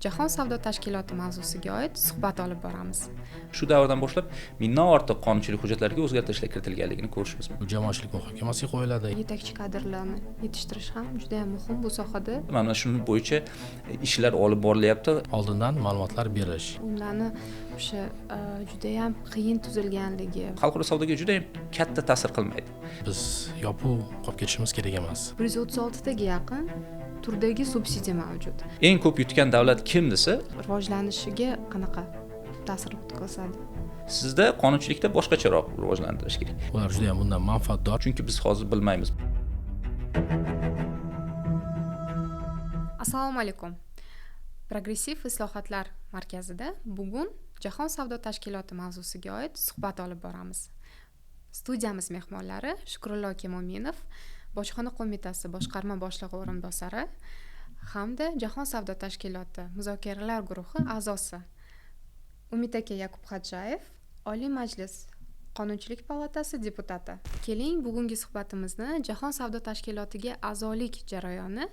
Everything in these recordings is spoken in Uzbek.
Jahon savdo tashkiloti mavzusiga oid suhbat olib boramiz. Shu davrdan boshlab mingdan ortiq qonunchilik hujjatlariga o'zgartirishlar kiritilganligini ko'rishimiz mumkin. Jamoatchilik muhokamasiga qo'yiladi. Yetakchi kadrlarni yetishtirish ham juda ham muhim bu sohada. Mana shuning bo'yicha ishlar olib borilyapti. Oldindan ma'lumotlar berish. Ularni o'sha juda ham qiyin tuzilganligi. Xalqaro savdoga juda ham katta ta'sir qilmaydi. Biz yopiq qolib ketishimiz kerak emas. 136 taga yaqin turdagi subsidiya mavjud. Eng ko'p yutgan davlat kim desa, rivojlanishiga qanaqa ta'sir o'tkazadi? Sizda qonunchilikda boshqacharoq rivojlantirish kerak. Ular juda ham bundan manfaatdor. Chunki biz hozir bilmaymiz. Assalomu alaykum. Progressiv islohotlar markazida bugun Jahon savdo tashkiloti mavzusiga oid suhbat olib boramiz. Studiyamiz mehmonlari Shukrullo aka Mo'minov, Bojxona qo'mitasi boshqarma boshlig'i o'rinbosari hamda Jahon savdo tashkiloti muzokaralar guruhi a'zosi Umid aka Yakubxo'jayev, Oliy Majlis Qonunchilik palatasi deputati. Keling, bugungi suhbatimizni Jahon savdo tashkilotiga a'zolik jarayoni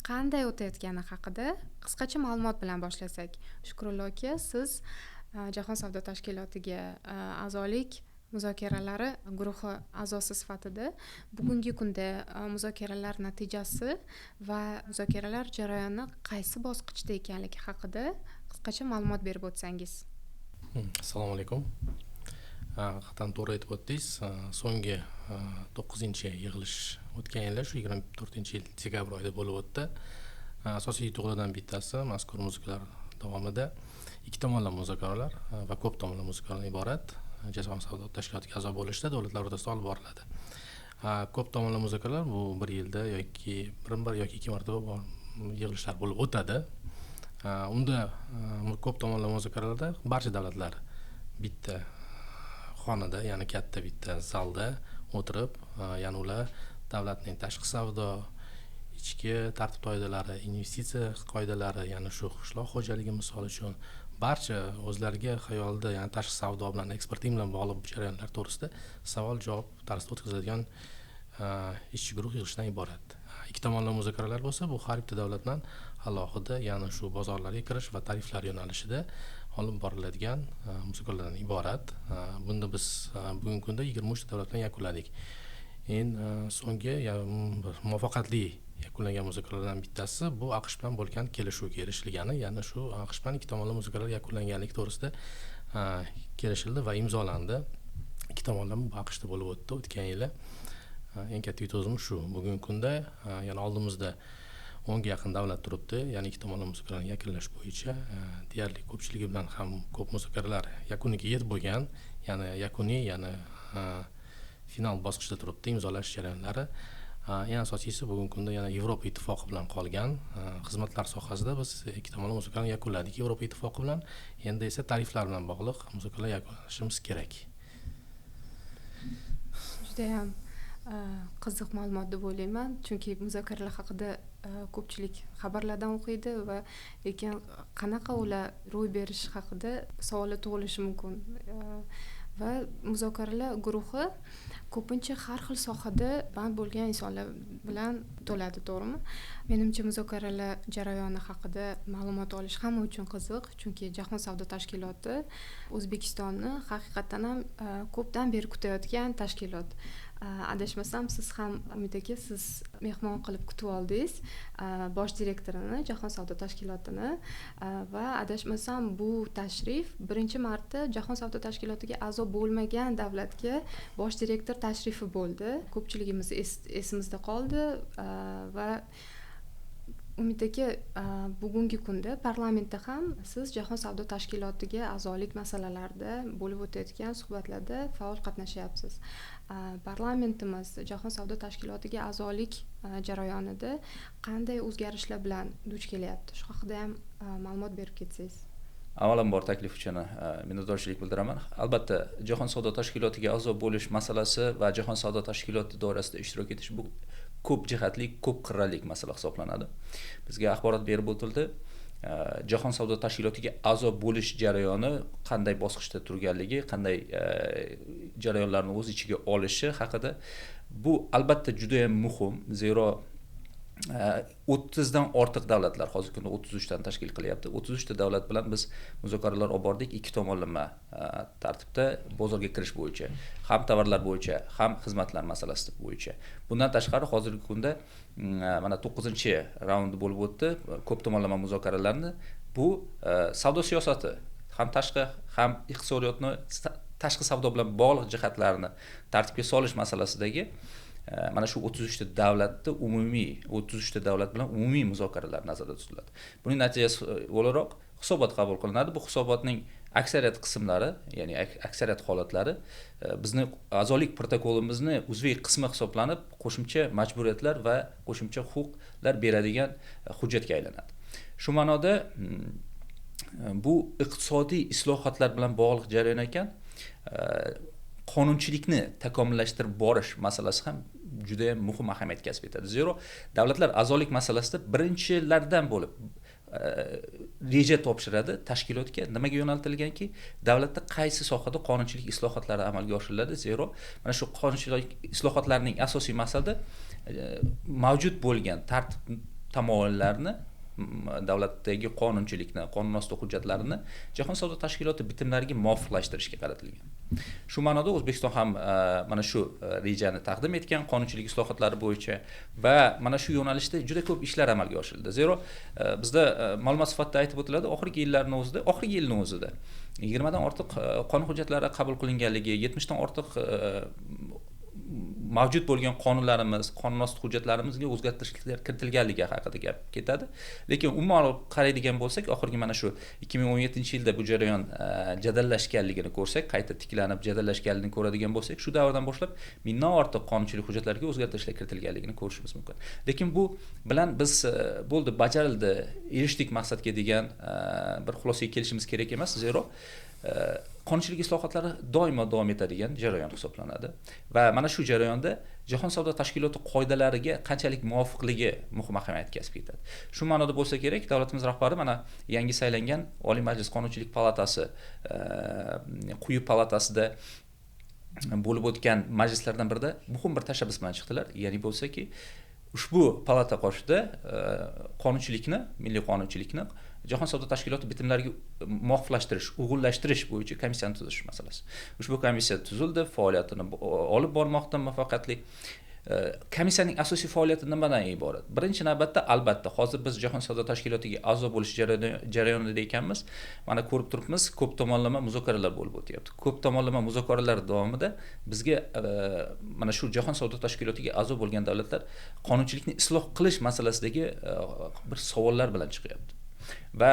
qanday o'tayotgani haqida qisqacha ma'lumot bilan boshlasak. Shukrullo aka, siz Jahon savdo tashkilotiga a'zolik muzokaralari guruhi a'zosi sifatida bugungi kunda muzokaralar natijasi va muzokaralar jarayoni qaysi bosqichda ekanligi haqida qisqacha ma'lumot berib o'tsangiz. Assalomu alaykum. Haqiqatan to'g'ri aytib o'tdingiz. So'nggi 9-chi yig'ilish o'tgan yili shu 24-yil dekabr oyida bo'lib o'tdi. Asosiy yutuqlardan bittasi mazkur muzokaralar davomida ikki tomonlama muzokaralar va ko'p tomonlama muzokaralardan iborat Jahon savdo tashkilotiga a'zo bo'lishda davlatlar o'rtasida olib boriladi. Ko'p tomonlama muzokaralar bu bir yilda yoki bir yoki ikki marotaba yig'ilishlar bo'lib o'tadi. Unda ko'p tomonlama muzokaralarda barcha davlatlar bitta xonada, ya'ni katta bitta zalda o'tirib, ya'ni ular davlatning tashqi savdo, ichki tartib qoidalari, investitsiya qoidalari, ya'ni shu qishloq xo'jaligi misol uchun barcha o'zlariga xayolida, ya'ni tashqi savdo bilan, eksporting bilan bog'liq jarayonlar to'g'risida savol-javob tarzida o'tkaziladigan ishchi guruh yig'ishidan iborat. Ikki tomonlama muzokaralar bo'lsa, bu har bitta davlat bilan alohida, ya'ni shu bozorlarga kirish va tariflar yo'nalishida olib boriladigan muzokaralardan iborat. Bunda biz bugungi kunda 23 ta davlat bilan yakunladik. Eng so'nggi muvaffaqiyatli yakunlangan muzokaralardan bittasi bu AQSh bilan bo'lgan kelishuvga erishilgani, ya'ni shu AQSh bilan ikki tomonlama muzokaralar yakunlanganligi to'g'risida kelishildi va imzolandi. Ikki tomonlama bu AQShda bo'lib o'tdi o'tgan yili. Eng katta yutug'imiz shu. Bugungi kunda ya'ni oldimizda 10 ga yaqin davlat turibdi, ya'ni ikki tomonlama muzokaralarni yakunlash bo'yicha deyarli ko'pchiligi bilan ham ko'p muzokaralar yakuniga yetib bo'lgan, ya'ni yakuniy, ya'ni final bosqichda turibdi imzolash jarayonlari. Eng asosiysi bugungi kunda yana Yevropa Ittifoqi bilan qolgan xizmatlar sohasida biz ikki tomonlama muzokarani yakunladik Yevropa Ittifoqi bilan. Endi esa tariflar bilan bog'liq muzokaralar yakunlashimiz kerak. Juda ham qiziq ma'lumot deb o'ylayman, chunki muzokaralar haqida ko'pchilik xabarlardan o'qiydi va lekin qanaqa ular ro'y berishi haqida savollar tug'ilishi mumkin. Va muzokaralar guruhi ko'pincha har xil sohada band bo'lgan insonlar bilan to'ladi, to'g'rimi? Menimcha muzokaralar jarayoni haqida ma'lumot olish hamma uchun qiziq, chunki Jahon savdo tashkiloti O'zbekistonni haqiqatan ham ko'pdan beri kutayotgan tashkilot. Adashmasam siz ham Umid aka, siz mehmon qilib kutib oldingiz bosh direktorini Jahon savdo tashkilotini va adashmasam bu tashrif birinchi marta Jahon savdo tashkilotiga a'zo bo'lmagan davlatga bosh direktor tashrifi bo'ldi. Ko'pchiligimiz esimizda qoldi va Umid aka, bugungi kunda parlamentda ham siz Jahon savdo tashkilotiga a'zolik masalalarida bo'lib o'tayotgan suhbatlarda faol qatnashyapsiz. Parlamentimiz Jahon savdo tashkilotiga a'zolik jarayonida qanday o'zgarishlar bilan duch kelyapti? Shu haqida ham ma'lumot berib ketsangiz. Avvalambor taklif uchun minnatdorchilik bildiraman. Albatta, Jahon savdo tashkilotiga a'zo bo'lish masalasi va Jahon savdo tashkiloti doirasida ishtirok etish bu ko'p jihatli, ko'p qirralik masala hisoblanadi. Bizga axborot berib o'tildi. Jahon savdo tashkilotiga a'zo bo'lish jarayoni qanday bosqichda turganligi, qanday jarayonlarni o'z ichiga olishi haqida. Bu albatta juda ham muhim, zero 30 dan ortiq davlatlar, hozirgi kunda 33 dan tashkil qilyapti. 33 ta davlat bilan biz muzokaralar olib bordik, ikki tomonlama tartibda bozorga kirish bo'yicha, ham tovarlar bo'yicha, ham xizmatlar masalasi bo'yicha. Bundan tashqari hozirgi kunda mana 9-raundi bo'lib o'tdi ko'p tomonlama muzokaralarni. Bu savdo siyosati, ham tashqi, ham iqtisodiyotni tashqi savdo bilan bog'liq jihatlarini tartibga solish masalasidagi mana shu 33 ta davlatni umumiy 33 ta davlat bilan umumiy muzokaralar nazarda tutiladi. Buning natijasi o'laroq hisobot qabul qilinadi. Bu hisobotning aksariyat qismlari, ya'ni aksariyat holatlari bizni a'zolik protokolimizni uzviy qismi hisoblanib, qo'shimcha majburiyatlar va qo'shimcha huquqlar beradigan hujjatga aylanadi. Shu ma'noda bu iqtisodiy islohotlar bilan bog'liq jarayon ekan, qonunchilikni takomillashtirib borish masalasi ham juda ham muhim ahamiyat kasb etadi. Zero davlatlar a'zolik masalasida birinchilardan bo'lib reja topshiradi tashkilotga, nimaga yo'naltirilganki, davlatda qaysi sohada qonunchilik islohotlari amalga oshiriladi. Zero mana shu qonunchilik islohotlarining asosiy maqsadi mavjud bo'lgan tartib tamoyillarni, davlatdagi qonunchilikni, qonunosti hujjatlarini Jahon savdo tashkiloti bitimlariga muvofiqlashtirishga qaratilgan. Shu ma'noda O'zbekiston ham mana shu rejani taqdim etgan qonunchilik islohotlari bo'yicha va mana shu yo'nalishda juda ko'p ishlar amalga oshirildi. Zero bizda ma'lumot sifatida aytib o'tiladi, oxirgi yilning o'zida 20 dan ortiq qonun hujjatlari qabul qilinganligi, 70 dan ortiq mavjud bo'lgan qonunlarimiz, qonunosti hujjatlarimizga o'zgartirishlar kiritilganligi haqida gap ketadi. Lekin umuman olib qaraydigan bo'lsak, oxirgi mana shu 2017-yilda bu jarayon jadallashganligini ko'rsak, qayta tiklanib jadallashganligini ko'radigan bo'lsak, shu davrdan boshlab 1000dan ortiq qonunchilik hujjatlariga o'zgartirishlar kiritilganligini ko'rishimiz mumkin. Lekin bu bilan biz bo'ldi, bajarildi, erishdik maqsadga degan bir xulosaga kelishimiz kerak emas. Zero qonunchilik islohotlari doimo davom etadigan jarayon hisoblanadi va mana shu jarayonda Jahon savdo tashkiloti qoidalariga qanchalik muvofiqligi muhim ahamiyat kasb etadi. Shu ma'noda bo'lsa kerak, davlatimiz rahbari mana yangi saylangan Oliy Majlis Qonunchilik palatasi quyi palatasida bo'lib o'tgan majlislardan birida muhim bir tashabbus bilan chiqdilar. Ya'ni bo'lsa-ki, ushbu palata qoshida qonunchilikni, milliy qonunchilikni Jahon savdo tashkiloti bitimlariga muvofiqlashtirish, uyg'unlashtirish bo'yicha komissiyani tuzish masalasi. Ushbu komissiya tuzildi, faoliyatini olib bormoqda muvaffaqiyatli. Komissiyaning asosiy faoliyati nimadan iborat? Birinchi navbatda albatta hozir biz Jahon savdo tashkilotiga a'zo bo'lish jarayonida ekanmiz. Mana ko'rib turibmiz, ko'p tomonlama muzokaralar bo'lib o'tyapti. Ko'p tomonlama muzokaralar davomida bizga mana shu Jahon savdo tashkilotiga a'zo bo'lgan davlatlar qonunchilikni isloh qilish masalasidagi bir savollar bilan chiqyapti va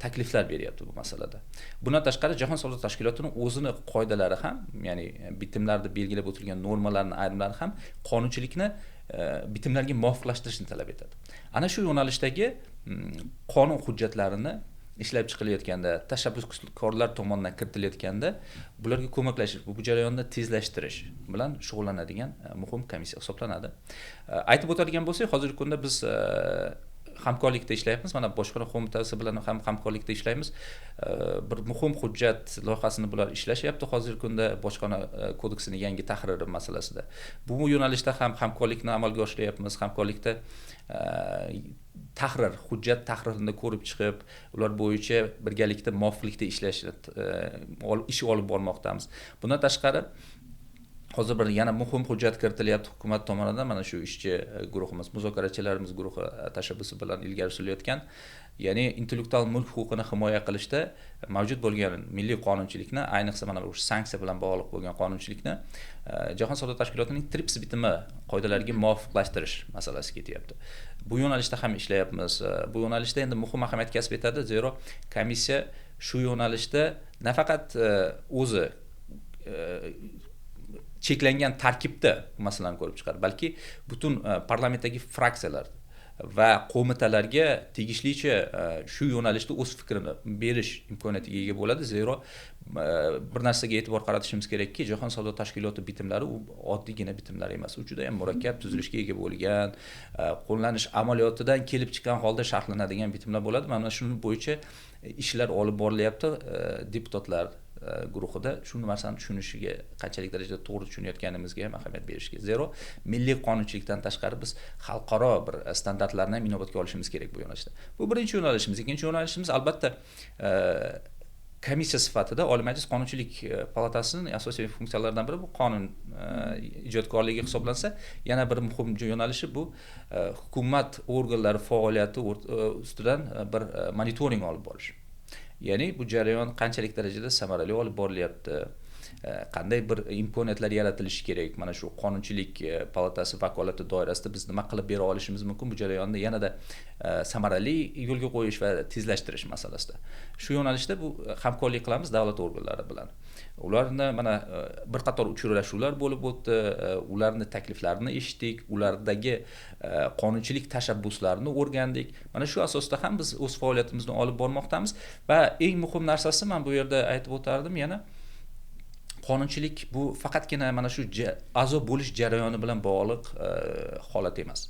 takliflar beryapti bu masalada. Bundan tashqari Jahon savdo tashkilotining o'zini qoidalari ham, ya'ni bitimlarda belgilab o'tilgan normalarning ayrimlari ham qonunchilikni bitimlarga muvofiqlashtirishni talab etadi. Ana shu yo'nalishdagi qonun hujjatlarini ishlab chiqilayotganda, tashabbuskorlar tomonidan kiritilayotganda bularga ko'maklashish, bu jarayonni tezlashtirish bilan shug'ullanadigan muhim komissiya hisoblanadi. Aytib o'tadigan bo'lsak, hozirgi kunda biz hamkorlikda ishlayapmiz. Mana bojxona qo'mitasi bilan ham hamkorlikda ishlaymiz. Bir muhim hujjat loyihasini bular ishlashyapti hozirgi kunda, bojxona kodeksining yangi tahriri masalasida. Bu yo'nalishda ham hamkorlikni amalga oshiryapmiz. Hamkorlikda tahrir, hujjat tahririni ko'rib chiqib, ular bo'yicha birgalikda muvofiqlikda ishlash ish olib bormoqdamiz. Bundan tashqari hozir bir yana muhim hujjat kiritilyapti hukumat tomonidan, mana shu ishchi guruhimiz, muzokarachilarimiz guruhi tashabbusi bilan ilgari surilayotgan, ya'ni intellektual mulk huquqini himoya qilishda mavjud bo'lgan milliy qonunchilikni, ayniqsa mana bu sanksiya bilan bog'liq bo'lgan qonunchilikni Jahon savdo tashkilotining TRIPS bitimi qoidalariga muvofiqlashtirish masalasi ketyapti. Bu yo'nalishda ham ishlayapmiz. Bu yo'nalishda endi muhim ahamiyat kasb etadi, zero komissiya shu yo'nalishda nafaqat o'zi cheklangan tarkibda masalani ko'rib chiqadi, balki butun parlamentdagi fraksiyalar va qo'mitalarga tegishlicha shu yo'nalishda o'z fikrini berish imkoniyatiga ega bo'ladi. Zero bir narsaga e'tibor qaratishimiz kerakki, Jahon savdo tashkiloti bitimlari u oddiygina bitimlar emas, u juda ham murakkab tuzilishga ega bo'lgan, qo'llanish amaliyotidan kelib chiqqan holda sharhlanadigan bitimlar bo'ladi. Mana shuning bo'yicha ishlar olib borilyapti. Deputatlar, guruhida shu narsani tushunishiga, qanchalik darajada to'g'ri tushunayotganimizga ham ahamiyat berish kerak. Zero milliy qonunchilikdan tashqari biz xalqaro bir standartlarni ham inobatga olishimiz kerak bu yo'nalishda. Bu birinchi yo'nalishimiz. Ikkinchi yo'nalishimiz albatta komissiya sifatida Oliy Majlis Qonunchilik palatasining asosiy funksiyalaridan biri bu qonun ijodkorligi hisoblansa, yana bir muhim yo'nalishi bu hukumat organlari faoliyati ustidan bir monitoring olib borish. Ya'ni bu jarayon qanchalik darajada samarali olib borilyapti, qanday bir imkoniyatlar yaratilishi kerak, mana shu qonunchilik palatasi vakolati doirasida biz nima qilib bera olishimiz mumkin bu jarayonni yanada samarali yo'lga qo'yish va tezlashtirish masalasida. Shu yo'nalishda bu hamkorlik qilamiz davlat organlari bilan. Ularni mana bir qator uchrashuvlar bo'lib o'tdi, ularni takliflarini eshitdik, ulardagi qonunchilik tashabbuslarini o'rgandik. Mana shu asosda ham biz o'z faoliyatimizni olib bormoqdamiz va eng muhim narsasi, men bu yerda aytib o'tardim, yana qonunchilik bu faqatgina mana shu a'zo bo'lish jarayoni bilan bog'liq holat emas.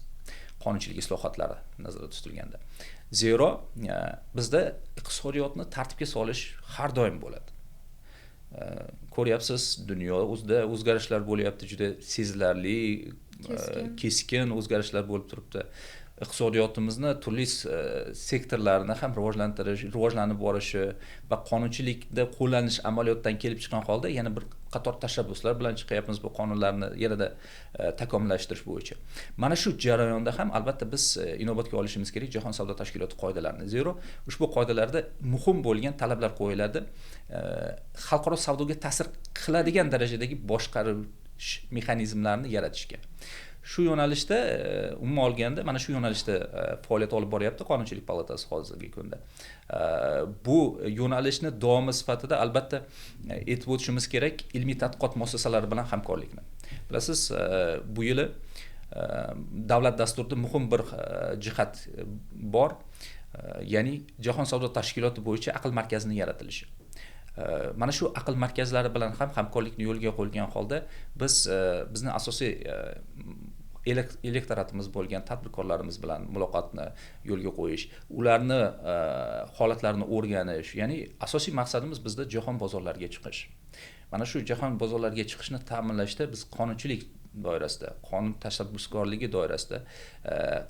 Qonunchilik islohotlari nazarda tutilganda. Zero bizda iqtisodiyotni tartibga solish har doim bo'ladi. Ko'ryapsiz, dunyo o'zida o'zgarishlar bo'lyapti, juda sezilarli, keskin o'zgarishlar bo'lib turibdi. Iqtisodiyotimizni turli sektorlarini ham rivojlantirish, rivojlanib borishi va qonunchilikda qo'llanish amaliyotdan kelib chiqqan holda yana bir qator tashabbuslar bilan chiqyapmiz bu qonunlarni yanada takomillashtirish bo'yicha. Mana shu jarayonda ham albatta biz inobatga olishimiz kerak Jahon savdo tashkiloti qoidalarini. Zero ushbu qoidalarda muhim bo'lgan talablar qo'yiladi. Xalqaro savdoga ta'sir qiladigan darajadagi boshqarish mexanizmlarini yaratishga. Shu yo'nalishda umuman olganda mana shu yo'nalishda faoliyat olib boryapti Qonunchilik palatasi hozirgi kunda. Bu yo'nalishni davomi sifatida albatta aytib o'tishimiz kerak ilmiy tadqiqot muassasalari bilan hamkorlikni. Bilasiz, bu yili davlat dasturida muhim bir jihat bor, ya'ni Jahon savdo tashkiloti bo'yicha aql markazining yaratilishi. Mana shu aql markazlari bilan ham hamkorlikni yo'lga qo'ygan holda biz bizni asosiy elektoratimiz bo'lgan tadbirkorlarimiz bilan muloqotni yo'lga qo'yish, ularni holatlarini o'rganish, ya'ni asosiy maqsadimiz bizda jahon bozorlariga chiqish. Mana shu jahon bozorlariga chiqishni ta'minlashda biz qonunchilik doirasida, qonun tashabbuskorligi doirasida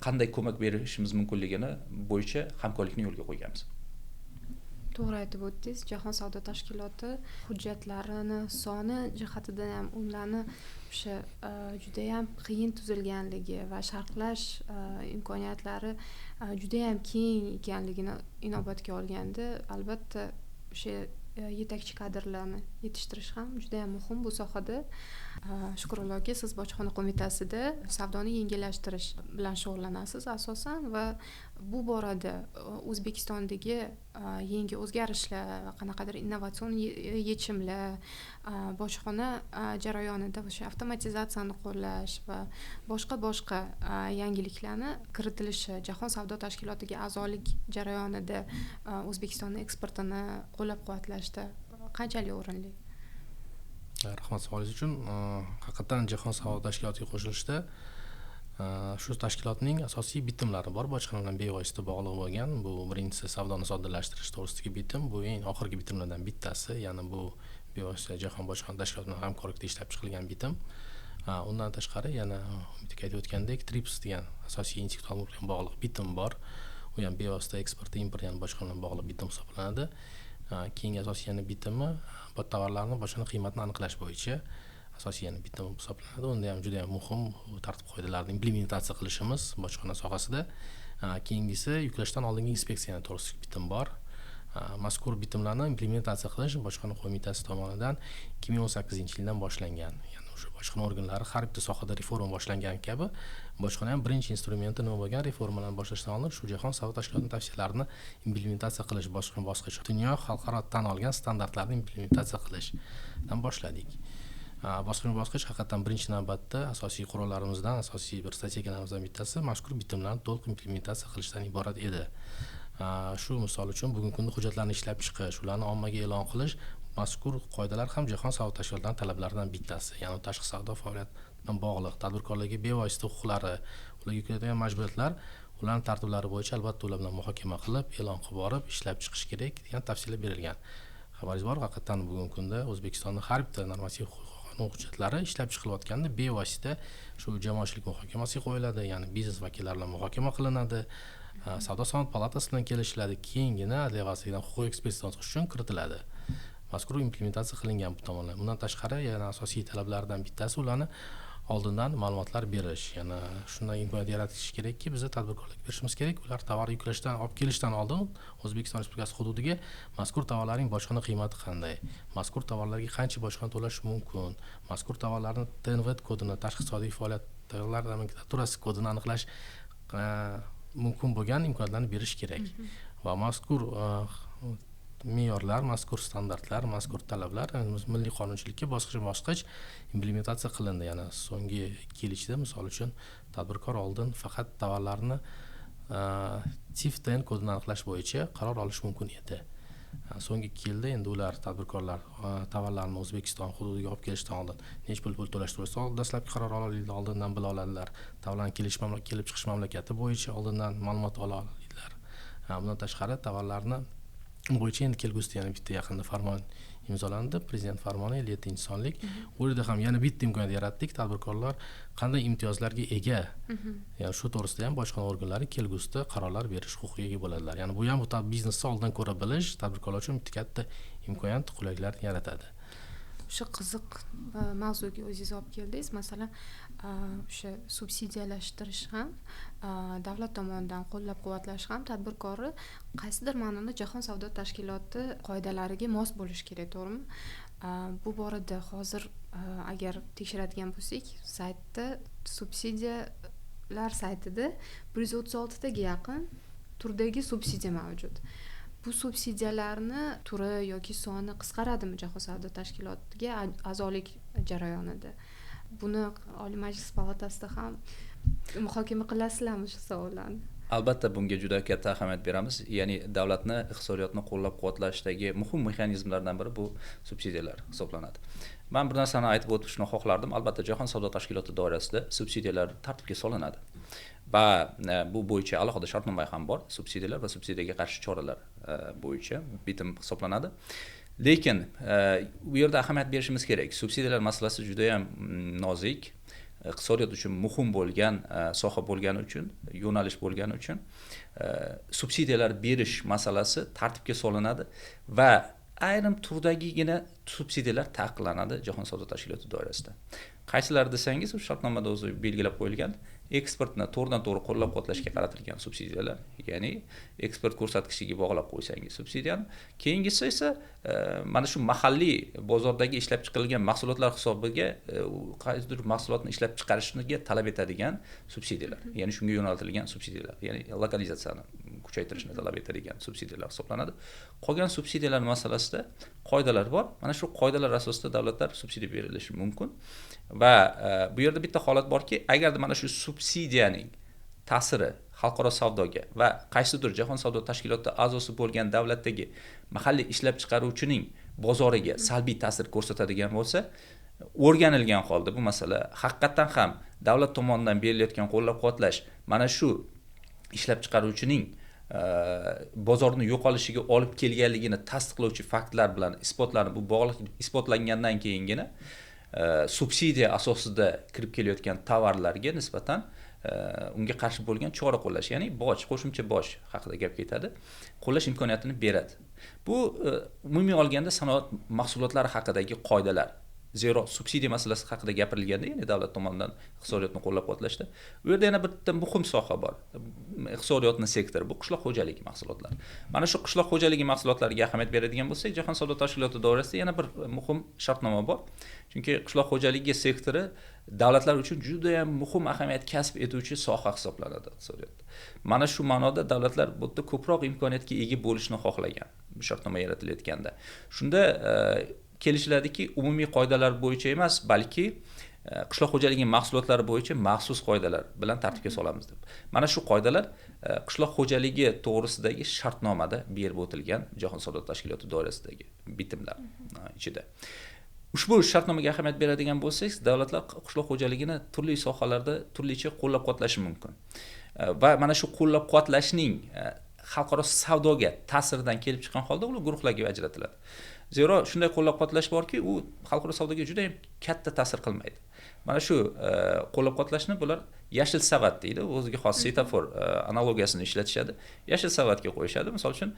qanday ko'mak berishimiz mumkinligini bo'yicha hamkorlikni yo'lga qo'yganmiz. To'g'ri aytib o'tdingiz, Jahon savdo tashkiloti hujjatlarini soni jihatidan ham ularni o'sha juda ham qiyin tuzilganligi va sharhlash imkoniyatlari juda ham keng ekanligini inobatga olganda, albatta o'sha yetakchi kadrlarni yetishtirish ham juda ham muhim bu sohada. Shukrullo aka, siz bojxona qo'mitasida savdoni yengillashtirish bilan shug'ullanasiz asosan va bu borada O'zbekistondagi yangi o'zgarishlar va qanaqadir innovatsion yechimlar, bojxona jarayonida o'sha avtomatizatsiyani qo'llash va boshqa yangiliklarni kiritilishi, Jahon savdo tashkilotiga a'zolik jarayonida O'zbekistonning eksportini qo'llab-quvvatlashda qanchalik o'rinli? Rahmat savolingiz uchun. Haqiqatan Jahon savdo tashkilotiga qo'shilishda shu tashkilotning asosiy bitimlari bor, bojxona bilan bevosita bog'liq bo'lgan. Bu birinchisi savdoni soddalashtirish to'g'risidagi bitim, bu eng oxirgi bitimlardan bittasi, ya'ni bu bevosita Jahon bojxona tashkiloti bilan hamkorlikda ishlab chiqilgan bitim. Undan tashqari yana Umid aka aytib o'tgandek TRIPS degan asosiy intellektual mulk bilan bog'liq bitim bor. U ham bevosita eksport, import, ya'ni bojxona bilan bog'liq bitim hisoblanadi. Keyingi asosiy yana bitimi bu tovarlarni bojxona qiymatini aniqlash bo'yicha asosiy yana bitim hisoblanadi. Unda ham juda ham muhim tartib qoidalarni implementatsiya qilishimiz bojxona sohasida. Keyingisi yuklashdan oldingi inspeksiya to'g'risidagi bitim bor. Mazkur bitimlarni implementatsiya qilish bojxona qo'mitasi tomonidan 2018-yildan boshlangan. Ya'ni o'sha bojxona organlari har bitta sohada reforma boshlangan kabi bojxona ham birinchi instrumenti nima bo'lgan reformalarni boshlashdan oldin shu Jahon savdo tashkilotining tavsiyalarini implementatsiya qilish bosqichma-bosqich dunyo xalqaro tan olgan standartlarni implementatsiya qilishdan boshladik. Bosqichma-bosqich haqiqatan birinchi navbatda asosiy qurollarimizdan, asosiy bir strategiyalarimizdan bittasi mazkur bitimlarni to'liq implementatsiya qilishdan iborat edi. Shu misol uchun bugungi kunda hujjatlarni ishlab chiqish, ularni ommaga e'lon qilish mazkur qoidalar ham Jahon savdo tashkilotining talablaridan bittasi. Ya'ni tashqi savdo faoliyati bilan bog'liq tadbirkorlarga bevosita huquqlari, ularga yuklanadigan majburiyatlar, ularning tartiblari bo'yicha albatta ular bilan muhokama qilib, e'lon qilib borib ishlab chiqish kerak degan tavsiyalar berilgan. Xabaringiz bor, haqiqatan bugungi kunda O'zbekistonda har bitta normativ qonun hujjatlari ishlab chiqilayotganda bevosita shu jamoatchilik muhokamasiga qo'yiladi, ya'ni biznes vakillari bilan muhokama qilinadi, savdo sanoat palatasi bilan kelishiladi, keyingina Adliya vazirligidan huquqiy ekspertiza o'tkazish uchun kiritiladi. Mazkur implementatsiya qilingan bu tomonlar. Bundan tashqari yana asosiy talablardan bittasi ularni oldindan ma'lumotlar berish, ya'ni shunday imkoniyat yaratish kerakki, biza tadbirkorlarga berishimiz kerak, ular tovar yuklashdan, olib kelishdan oldin O'zbekiston Respublikasi hududiga mazkur tovarlarning bojxona qiymati qanday, mazkur tovarlarga qancha bojxona to'lash mumkin, mazkur tovarlarni TNV kodini, tashqi iqtisodiy faoliyat tovarlar nomenklaturasi kodini aniqlash mumkin bo'lgan imkoniyatlarni berish kerak. Va mazkur me'yorlar, mazkur standartlar, mazkur talablar milliy qonunchilikka bosqichma-bosqich implementatsiya qilindi. Ya'ni so'nggi 2 yil ichida misol uchun tadbirkor oldin faqat tovarlarni TIF-TN kodini aniqlash bo'yicha qaror olish mumkin edi. So'nggi 2 yilda endi ular tadbirkorlar tovarlarni O'zbekiston hududiga olib kelishdan oldin necha pul to'lash to'g'risida dastlabki qaror ola oladi, oldindan bila oladilar. Tovarlarni kelib chiqish mamlakati bo'yicha oldindan ma'lumot ola oladilar. Bundan tashqari tovarlarni bo'yicha endi kelgusida yana bitta yaqinda farmon imzolandi, prezident farmoni 57-sonlik. U yerda ham yana bitta imkoniyat yaratdik, tadbirkorlar qanday imtiyozlarga ega, ya'ni shu to'g'risida ham bojxona organlari kelgusida qarorlar berish huquqiga ega bo'ladilar. Ya'ni bu ham bu biznesni oldindan ko'ra bilish tadbirkorlar uchun bitta katta imkoniyat, qulayliklarni yaratadi. O'sha qiziq mavzuga o'zingiz olib keldingiz. Masalan, o'sha subsidiyalashtirish ham, davlat tomonidan qo'llab-quvvatlash ham tadbirkorni qaysidir ma'noda Jahon savdo tashkiloti qoidalariga mos bo'lishi kerak, to'g'rimi? Bu borada hozir agar tekshiradigan bo'lsak, saytda subsidiyalar saytida 136 taga yaqin turdagi subsidiya mavjud. Bu subsidiyalarni turi yoki soni qisqaradimi Jahon savdo tashkilotiga a'zolik jarayonida? Buni Oliy Majlis palatasida ham muhokama qilasizlarmi shu savollarni? Albatta bunga juda katta ahamiyat beramiz. Ya'ni davlatni iqtisodiyotni qo'llab-quvvatlashdagi muhim mexanizmlardan biri bu subsidiyalar hisoblanadi. Men bir narsani aytib o'tishni xohlardim. Albatta Jahon savdo tashkiloti doirasida subsidiyalar tartibga solinadi. Va bu bo'yicha alohida shartnoma ham bor, subsidiyalar va subsidiyaga qarshi choralar bo'yicha bitim hisoblanadi. Lekin bu yerda ahamiyat berishimiz kerak. Subsidiyalar masalasi juda ham nozik, iqtisodiyot uchun muhim bo'lgan soha bo'lgani uchun, yo'nalish bo'lgani uchun subsidiyalar berish masalasi tartibga solinadi va ayrim turdagigina subsidiyalar taqiqlanadi Jahon savdo tashkiloti doirasida. Qaysilari desangiz, u shartnomada o'zi belgilab qo'yilgan eksportni to'g'ridan-to'g'ri qo'llab-quvvatlashga qaratilgan subsidiyalar, ya'ni eksport ko'rsatkichiga bog'lab qo'ysangiz subsidiyani. Keyingisi esa mana shu mahalliy bozordagi ishlab chiqarilgan mahsulotlar hisobiga qaysidir mahsulotni ishlab chiqarishni talab etadigan subsidiyalar, ya'ni shunga yo'naltirilgan subsidiyalar, ya'ni lokalizatsiyani kuchaytirishni talab etadigan subsidiyalar hisoblanadi. Qolgan subsidiyalar masalasida qoidalar bor. Mana shu qoidalar asosida davlatlar subsidiya berilishi mumkin. Va bu yerda bitta holat borki, agarda mana shu subsidiyaning ta'siri xalqaro savdoga va qaysidir Jahon savdo tashkiloti a'zosi bo'lgan davlatdagi mahalliy ishlab chiqaruvchining bozoriga salbiy ta'sir ko'rsatadigan bo'lsa, o'rganilgan holda bu masala haqiqatan ham davlat tomonidan berilayotgan qo'llab-quvvatlash mana shu ishlab chiqaruvchining bozorni yo'qolishiga olib kelganligini tasdiqlovchi faktlar bilan isbotlanib, bu bog'liq isbotlangandan keyingina subsidiya asosida kirib kelayotgan tovarlarga nisbatan unga qarshi bo'lgan chora qo'llash, ya'ni boj, qo'shimcha boj haqida gap ketadi, qo'llash imkoniyatini beradi. Bu umumiy olganda sanoat mahsulotlari haqidagi qoidalar. Zero subsidiya masalasi haqida gapirilganda, ya'ni davlat tomonidan iqtisodiyotni qo'llab-quvvatlashda, u yerda yana bitta muhim soha bor. Iqtisodiyotning sektori bu qishloq xo'jaligi mahsulotlari. Mana shu qishloq xo'jaligi mahsulotlariga ahamiyat beradigan bo'lsak, Jahon savdo tashkiloti doirasida yana bir muhim shartnoma bor. Chunki qishloq xo'jaligi sektori davlatlar uchun juda ham muhim ahamiyat kasb etuvchi soha hisoblanadi iqtisodiyotda. Mana shu ma'noda davlatlar bu yerda ko'proq imkoniyatga ega bo'lishni xohlagan bu shartnoma yaratilayotganda. Shunda kelishiladiki, umumiy qoidalar bo'yicha emas, balki qishloq xo'jaligi mahsulotlari bo'yicha maxsus qoidalar bilan tartibga solamiz deb. Mana shu qoidalar qishloq xo'jaligi to'g'risidagi shartnomada berib o'tilgan Jahon savdo tashkiloti doirasidagi bitimlar ichida. Ushbu shartnomaga ahamiyat beradigan bo'lsak, davlatlar qishloq xo'jaligini turli sohalarda turlicha qo'llab-quvvatlashi mumkin. Va mana shu qo'llab-quvvatlashning xalqaro savdoga ta'siridan kelib chiqqan holda ular guruhlarga ajratiladi. Zero shunday qo'llab-quvvatlash borki, u xalqaro savdoga juda ham katta ta'sir qilmaydi. Mana shu qo'llab-quvvatlashni bular yashil savat deydi, o'ziga xos svetofor analogiyasini ishlatishadi. Yashil savatga qo'yishadi. Misol uchun,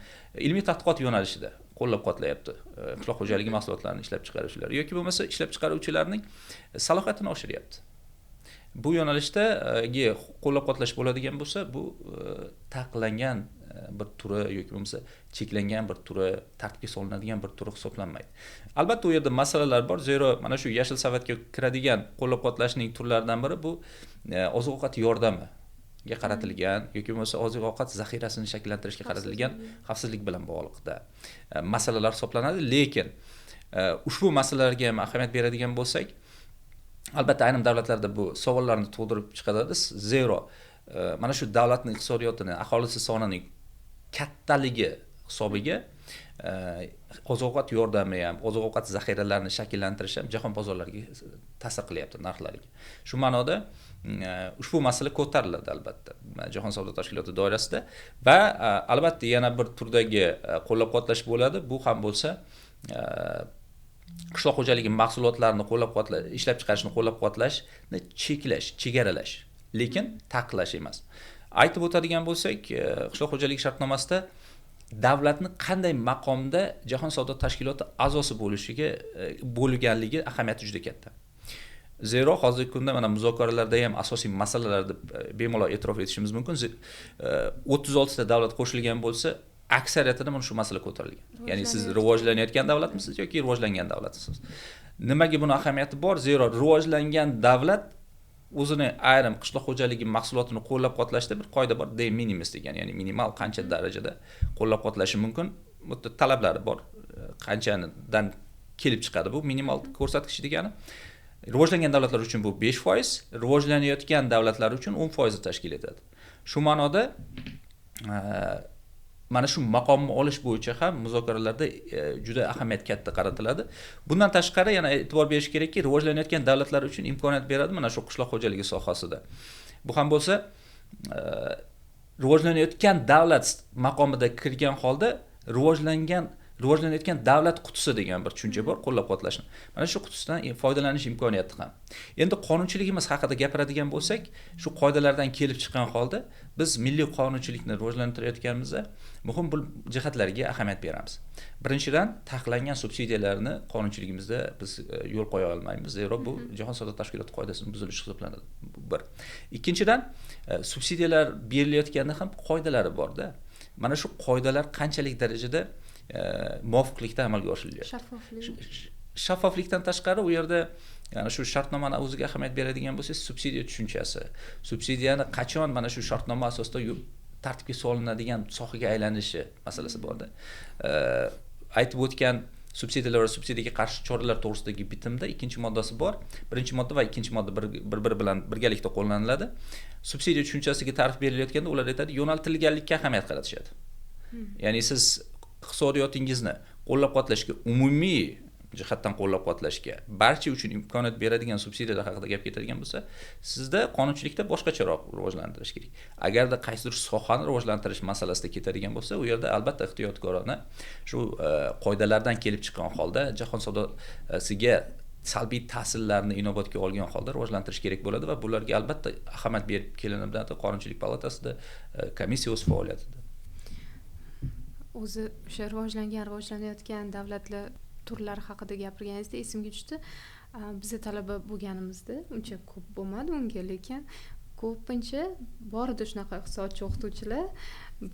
ilmiy tadqiqot yo'nalishida qo'llab-quvvatlayapti qishloq xo'jaligi mahsulotlarini ishlab chiqaruvchilar yoki bo'lmasa ishlab chiqaruvchilarning salohiyatini oshiryapti. Bu yo'nalishdagi qo'llab-quvvatlash bo'ladigan bo'lsa, bu taqiqlangan bir turi yoki bo'lmasa cheklangan bir turi, tartibga solinadigan bir turi hisoblanmaydi. Albatta u yerda masalalar bor, zero mana shu yashil savatga kiradigan qo'llab-quvvatlashning turlaridan biri bu oziq-ovqat yordamiga qaratilgan yoki bo'lmasa oziq-ovqat zaxirasini shakllantirishga qaratilgan xavfsizlik bilan bog'liqda masalalar hisoblanadi. Lekin ushbu masalalarga ham ahamiyat beradigan bo'lsak, albatta ayrim davlatlarda bu savollarni tug'dirib chiqaradi. Zero mana shu davlatning iqtisodiyotini, aholisi sonining kattaligi hisobiga oziq-ovqat yordami ham, oziq-ovqat zaxiralarini shakllantirish ham jahon bozorlariga ta'sir qilyapti, narxlariga. Shu ma'noda ushbu masala ko'tariladi albatta Jahon savdo tashkiloti doirasida va albatta yana bir turdagi qo'llab-quvvatlash bo'ladi. Bu ham bo'lsa qishloq xo'jaligi mahsulotlarini qo'llab-quvvatlash, ishlab chiqarishni qo'llab-quvvatlashni cheklash, chegaralash, lekin taqiqlash emas. Aytib o'tadigan bo'lsak, qishloq xo'jaligi shartnomasida davlatni qanday maqomda Jahon savdo tashkiloti a'zosi bo'lishiga bo'lganligi ahamiyati juda katta. Zero hozirgi kunda mana muzokaralarda ham asosiy masalalar deb bemalol e'tirof etishimiz mumkin. 36 ta davlat qo'shilgan bo'lsa, aksariyatida mana shu masala ko'tarilgan. Ya'ni siz rivojlanayotgan davlatmisiz yoki rivojlangan davlatmisiz? Nimaga buni ahamiyati bor? Zero rivojlangan davlat o'zini ayrim qishloq xo'jaligi mahsulotini qo'llab-quvvatlashda bir qoida bor, de minimis degan, ya'ni minimal qancha darajada qo'llab-quvvatlashi mumkin. Bu yerda talablari bor. Qanchadan kelib chiqadi bu minimal ko'rsatkich degani. Rivojlangan davlatlar uchun bu 5%, rivojlanayotgan davlatlar uchun 10% tashkil etadi. Shu ma'noda mana shu maqomni olish bo'yicha ham muzokaralarda juda ahamiyat katta qaratiladi. Bundan tashqari yana e'tibor berish kerakki, rivojlanayotgan davlatlar uchun imkoniyat beradi mana shu qishloq xo'jaligi sohasida. Bu ham bo'lsa rivojlanayotgan davlat maqomida kirgan holda rivojlanayotgan davlat qutisi degan bir tushuncha bor, qo'llab-quvvatlashni. Mana shu qutisidan foydalanish imkoniyati ham. Endi qonunchiligimiz haqida gapiradigan bo'lsak, shu qoidalardan kelib chiqqan holda biz milliy qonunchilikni rivojlantirayotganimizda muhim bu jihatlarga ahamiyat beramiz. Birinchidan, taqiqlangan subsidiyalarni qonunchiligimizda biz yo'l qo'ya olmaymiz, zero bu Jahon savdo tashkiloti qoidasining buzilishi hisoblanadi. Bu bir. Ikkinchidan, subsidiyalar berilayotganda ham qoidalari bor-da. Mana shu qoidalar qanchalik darajada muvofiqlikda amalga oshirilyapti. Shaffoflik. Shaffoflikdan tashqari u yerda ya'ni shu shartnomani o'ziga ahamiyat beradigan bo'lsangiz, subsidiya tushunchasi, subsidiyani qachon mana shu shartnoma asosida tartibga solinadigan sohaga aylanishi masalasi borda. Aytib o'tgan subsidiyalar va subsidiyaga qarshi choralar to'g'risidagi bitimda ikkinchi moddasi bor. Birinchi modda va ikkinchi modda bir-biri bilan birgalikda qo'llaniladi. Subsidiya tushunchasiga ta'rif berilayotganda ular aytadi, yo'naltirilganlikka ahamiyat qaratishadi. Ya'ni siz iqtisodiyotingizni qo'llab-quvvatlashga, umumiy jihatdan qo'llab-quvvatlashga, barcha uchun imkoniyat beradigan subsidiyalar haqida gap ketadigan bo'lsa, sizda qonunchilikda boshqacharoq rivojlantirish kerak. Agarda qaysidir sohani rivojlantirish masalasida ketadigan bo'lsa, u yerda albatta ehtiyotkorona shu qoidalardan kelib chiqqan holda jahon savdosiga salbiy ta'sirlarni inobatga olgan holda rivojlantirish kerak bo'ladi va bularga albatta ahamiyat berib kelinadi Qonunchilik palatasida, komissiya o'z faoliyatida. O'zi o'sha rivojlangan, rivojlanayotgan davlatlar turlari haqida gapirganingizda esimga tushdi. Biza talaba bo'lganimizda uncha ko'p bo'lmadi unga, lekin ko'pincha bor edi shunaqa iqtisodchi o'qituvchilar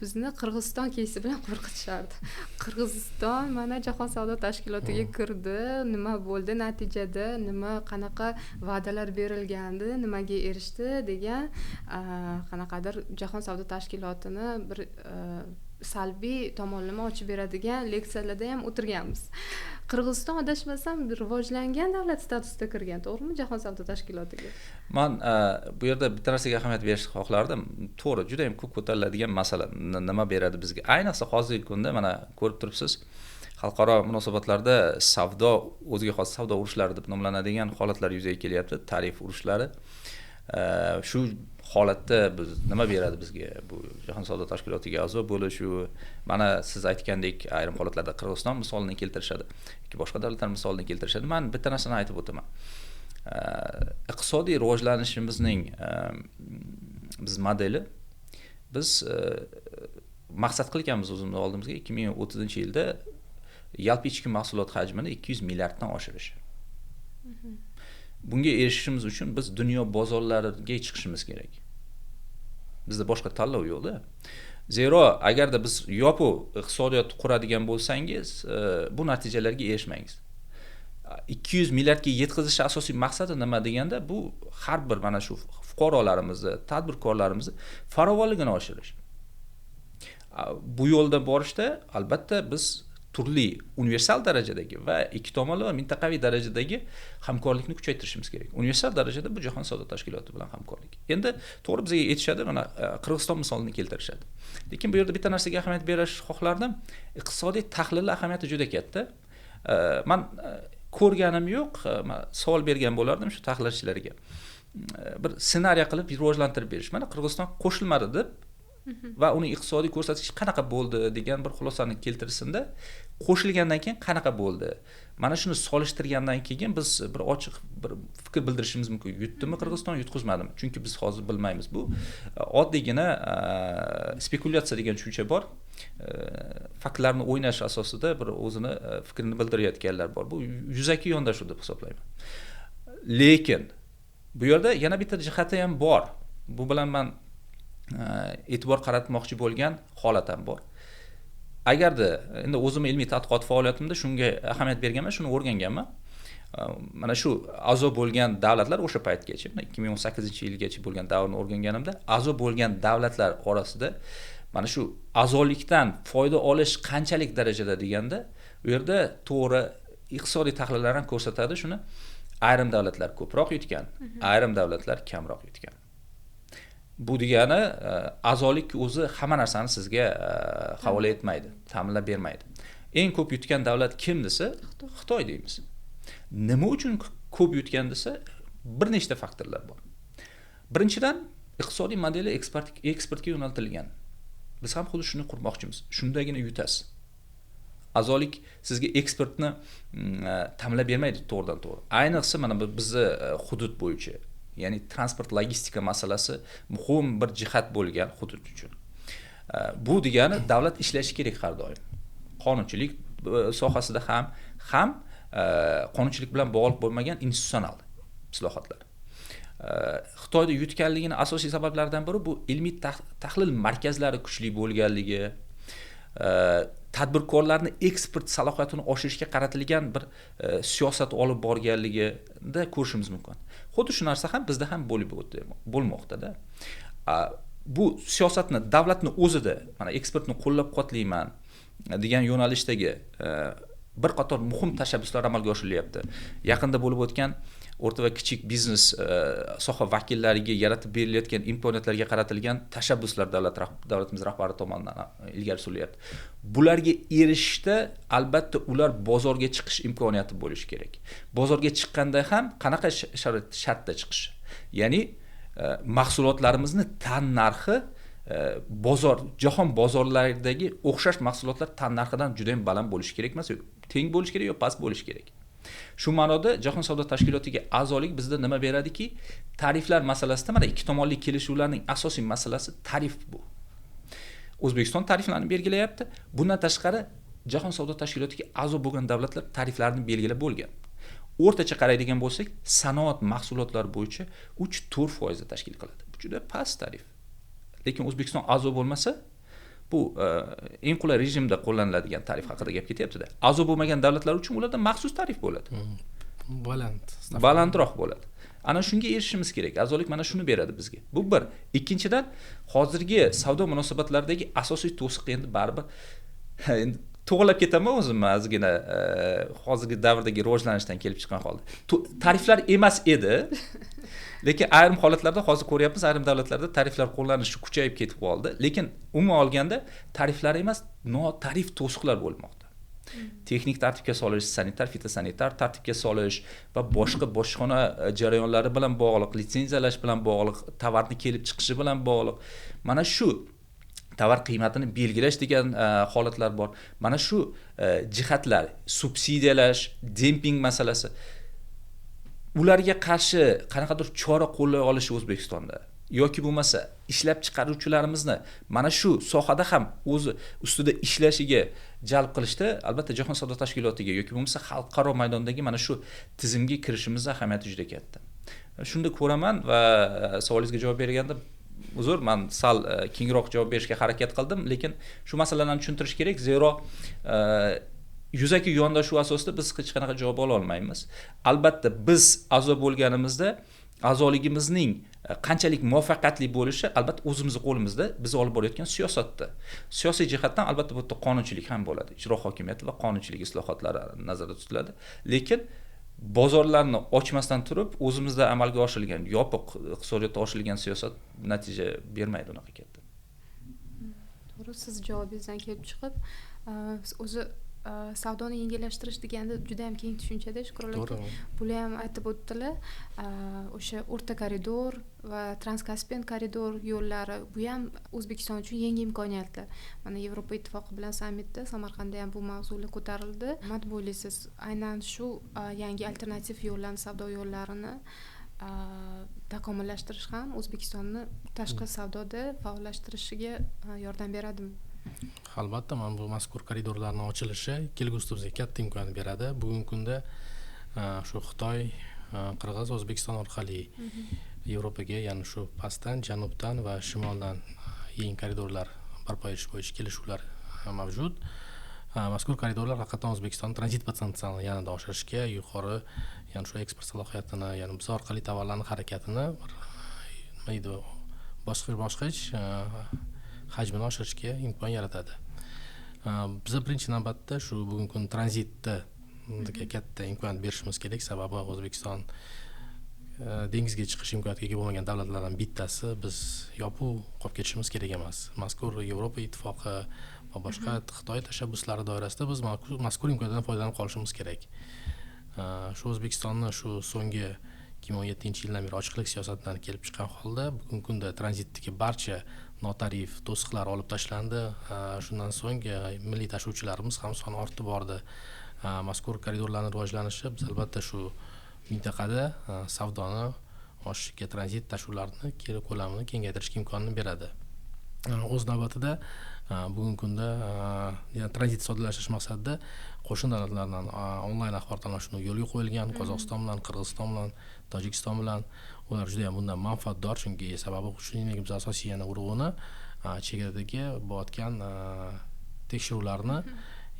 bizni Qirg'iziston keysi bilan qo'rqitishardi. Qirg'iziston mana Jahon savdo tashkilotiga kirdi, nima bo'ldi natijada, nima qanaqa va'dalar berilgandi, nimaga erishdi degan qanaqadir Jahon savdo tashkilotini bir salbiy tomonlama ochib beradigan leksiyalarda ham o'tirganmiz. Qirg'iziston adashmasam rivojlangan davlat statusida kirgan, to'g'rimi, Jahon savdo tashkilotiga? Man bu yerda bitta narsaga ahamiyat berishni xohlardim. To'g'ri, juda ham ko'p ko'tariladigan masala nima beradi bizga? Ayniqsa hozirgi kunda mana ko'rib turibsiz, xalqaro munosabatlarda savdo, o'ziga xos savdo urushlari deb nomlanadigan holatlar yuzaga kelyapti, tarif urushlari. Shu holatda biz nima beradi bizga bu Jahon savdo tashkilotiga a'zo bo'lish? Mana siz aytgandek, ayrim holatlarda Qirg'iziston misolini keltirishadi yoki boshqa davlatlar misolini keltirishadi. Man bitta narsani aytib o'taman. Iqtisodiy rivojlanishimizning biz modeli, biz maqsad qilganmiz o'zimizni oldimizga 2030-yilda yalpi ichki mahsulot hajmini 200 milliarddan oshirish. Bunga erishishimiz uchun biz dunyo bozorlariga chiqishimiz kerak. Bizda boshqa tanlov yo'q-da. Zero agarda biz yopiq iqtisodiyot quradigan bo'lsangiz, bu natijalarga erishmangiz. 200 milliardga yetkazish asosiy maqsadi nima deganda, bu har bir mana shu fuqarolarimizni, tadbirkorlarimizni farovonligini oshirish. Bu yo'lda borishda albatta biz turli universal darajadagi va ikki tomonlama mintaqaviy darajadagi hamkorlikni kuchaytirishimiz kerak. Universal darajada bu Jahon savdo tashkiloti bilan hamkorlik. Endi to'g'ri bizga aytishadi, mana Qirg'iziston misolini keltirishadi. Lekin bu yerda bitta narsaga ahamiyat berish xohlardim. Iqtisodiy tahlil ahamiyati juda katta. Man ko'rganim yo'q, savol bergan bo'lardim shu tahlilchilarga. Bir ssenariy qilib rivojlantirib berish. Mana Qirg'iziston qo'shilmadi deb va uning iqtisodiy ko'rsatkichi qanaqa bo'ldi degan bir xulosani keltirsinda, qo'shilgandan keyin qanaqa bo'ldi? Mana shuni solishtirgandan keyin biz bir ochiq bir fikr bildirishimiz mumkin. Yutdimi Qirg'iziston, yutqizmadimi? Chunki biz hozir bilmaymiz. Bu oddiygina spekulyatsiya degan tushuncha bor. Faktlarni o'ynash asosida bir o'zini fikrini bildirayotganlar bor. Bu yuzaki yondashuv deb hisoblayman. Lekin bu yerda yana bitta jihati ham bor. Bu bilan men e'tibor qaratmoqchi bo'lgan holat ham bor. Agarda endi o'zim ilmiy tadqiqot faoliyatimda shunga ahamiyat berganman, shuni o'rganganman. Mana shu a'zo bo'lgan davlatlar o'sha paytgacha, 2018-yilgacha bo'lgan davrni o'rganganimda, a'zo bo'lgan davlatlar orasida mana shu a'zolikdan foyda olish qanchalik darajada deganda, u yerda to'g'ri iqtisodiy tahlillar ham ko'rsatadi shuni. Ayrim davlatlar ko'proq yutgan, ayrim davlatlar kamroq yutgan. Bu degani a'zolik o'zi hamma narsani sizga havola etmaydi, ta'minlab bermaydi. Eng ko'p yutgan davlat kim desa, Xitoy deymiz. Nima uchun ko'p yutgan desa, bir nechta faktorlar bor. Birinchidan, iqtisodiy modeli eksportga yo'naltirilgan. Biz ham xuddi shuni qurmoqchimiz. Shundagina yutasiz. A'zolik sizga eksportni ta'minlab bermaydi to'g'ridan to'g'ri. Ayniqsa mana bizni hudud bo'yicha, ya'ni transport logistika masalasi muhim bir jihat bo'lgan hudud uchun. Bu degani davlat ishlashi kerak har doim. Qonunchilik sohasida ham qonunchilik bilan bog'liq bo'lmagan institutsional islohotlar. Xitoyda yutganligining asosiy sabablaridan biri bu ilmiy tahlil markazlari kuchli bo'lganligi, tadbirkorlarni eksport salohiyatini oshirishga qaratilgan bir siyosat olib borganligida ko'rishimiz mumkin. Xuddi shu narsa ham bizda ham bo'lib bo'lmoqda-da. Bu siyosatni davlatni o'zida mana eksportni qo'llab-quvvatlayman degan yo'nalishdagi bir qator muhim tashabbuslar amalga oshirilyapti. Yaqinda bo'lib o'tgan o'rta va kichik biznes soha vakillariga yaratib berilayotgan imkoniyatlarga qaratilgan tashabbuslar davlatimiz rahbari tomonidan ilgari surilyapti. Bularga erishishda albatta ular bozorga chiqish imkoniyati bo'lishi kerak. Bozorga chiqqanda ham qanaqa shartda chiqish? Ya'ni mahsulotlarimizni tan narxi bozor, jahon bozorlaridagi o'xshash mahsulotlar tan narxidan juda ham baland bo'lishi kerak emas, teng bo'lishi kerak yo past bo'lishi kerak. Shu ma'noda Jahon savdo tashkilotiga a'zolik bizda nima beradiki, tariflar masalasida mana ikki tomonli kelishuvlarning asosiy masalasi tarif bu. O'zbekiston tariflarni belgilayapti. Bundan tashqari Jahon savdo tashkilotiga a'zo bo'lgan davlatlar tariflarni belgilab bo'lgan. O'rtacha qaraydigan bo'lsak, sanoat mahsulotlari bo'yicha 3-4% tashkil qiladi. Bu juda past tarif. Lekin O'zbekiston a'zo bo'lmasa, bu eng qulay rejimda qo'llaniladigan tarif haqida gap ketyapti-da. A'zo bo'lmagan davlatlar uchun ularda maxsus tarif bo'ladi. Baland. Balandroq bo'ladi. Ana shunga erishishimiz kerak. A'zolik mana shuni beradi bizga. Bu bir. Ikkinchidan, hozirgi savdo munosabatlaridagi asosiy to'siq endi baribir endi to'g'rilab ketaman o'zimni ozgina hozirgi davrdagi rivojlanishdan kelib chiqqan holda. Tariflar emas edi. Lekin ayrim holatlarda hozir ko'ryapmiz, ayrim davlatlarda tariflar qo'llanishi kuchayib ketib qoldi. Lekin umuman olganda tariflar emas, notarif to'siqlar bo'lmoqda. Texnik tartibga solish, sanitar, fitosanitar tartibga solish va boshqa bojxona jarayonlari bilan bog'liq, litsenziyalash bilan bog'liq, tovarni kelib chiqishi bilan bog'liq. Mana shu tovar qiymatini belgilash degan holatlar bor. Mana shu jihatlar, subsidiyalash, demping masalasi, ularga qarshi qanaqadir chora qo'llay olishi O'zbekistonda yoki bo'lmasa ishlab chiqaruvchilarimizni mana shu sohada ham o'zi ustida ishlashiga jalb qilishda albatta Jahon savdo tashkilotiga yoki bo'lmasa xalqaro maydondagi mana shu tizimga kirishimiz ahamiyati juda katta. Shunda ko'raman va savolingizga javob berganda uzr, man sal kengroq javob berishga harakat qildim, lekin shu masalalarni tushuntirish kerak, zero yuzaki yondashuv asosida biz hech qanaqa javob ola olmaymiz. Albatta biz a'zo bo'lganimizda a'zoligimizning qanchalik muvaffaqiyatli bo'lishi albatta o'zimizni qo'limizda, biz olib borayotgan siyosatda. Siyosiy jihatdan albatta bu yerda qonunchilik ham bo'ladi. Ijro hokimiyati va qonunchilik islohotlari nazarda tutiladi. Lekin bozorlarni ochmasdan turib o'zimizda amalga oshirilgan yopiq iqtisodiyotda oshirilgan siyosat natija bermaydi unaqa katta. To'g'ri, siz javobingizdan kelib chiqib, o'zi savdoni yengillashtirish deganda juda ham keng tushunchada, Shukrullo aka. Bular ham aytib o'tdilar, o'sha o'rta koridor va Transkaspian koridor yo'llari, bu ham O'zbekiston uchun yangi imkoniyatlar. Mana Yevropa Ittifoqi bilan sammitda Samarqandda ham bu mavzular ko'tarildi. Nima deb o'ylaysiz, aynan shu yangi alternativ yo'llarni, savdo yo'llarini takomillashtirish ham O'zbekistonni tashqi savdoda faollashtirishiga yordam beradimi? Albatta, mana bu mazkur koridorlarning ochilishi kelgusida bizga katta imkoniyat beradi. Bugungi kunda shu Xitoy, Qirg'iz, O'zbekiston orqali Yevropaga, ya'ni shu pastdan, janubdan va shimoldan yangi koridorlar barpo etish bo'yicha kelishuvlar mavjud. Mazkur koridorlar haqiqatan O'zbekiston tranzit potensialini yanada oshirishga, yuqori, ya'ni shu eksport salohiyatini, ya'ni biz orqali tovarlarning harakatini bir nima deydi, bosqichma-bosqich hajmini oshirishga imkon yaratadi. Biz birinchi navbatda shu bugungi kun tranzitda katta imkoniyat berishimiz kerak, sababi O'zbekiston dengizga chiqish imkoniyatiga ega bo'lmagan davlatlardan bittasi. Biz yopiq qolib ketishimiz kerak emas. Mazkur Yevropa Ittifoqi va boshqa Xitoy tashabbuslari doirasida biz mazkur imkoniyatdan foydalanib qolishimiz kerak. Shu O'zbekistonni shu so'nggi 2017-yildan beri ochiqlik siyosatidan kelib chiqqan holda bugungi kunda tranzitdagi barcha notarif to'siqlar olib tashlandi. Shundan so'ng milliy tashuvchilarimiz ham soni ortib bordi. Mazkur koridorlarning rivojlanishi biz albatta shu mintaqada savdoni oshishga, tranzit tashuvlarni ko'lamini kengaytirishga imkonini beradi. O'z navbatida bugungi kunda tranzit soddalashtirish maqsadida qo'shni davlatlardan onlayn axborot almashinuvi yo'lga qo'yilgan. Qozog'iston bilan, Qirg'iziston bilan, Tojikiston bilan ular juda ham bundan manfaatdor, chunki sababi shuningdek biz asosiy yana urg'uni chegaradagi bo'layotgan tekshiruvlarni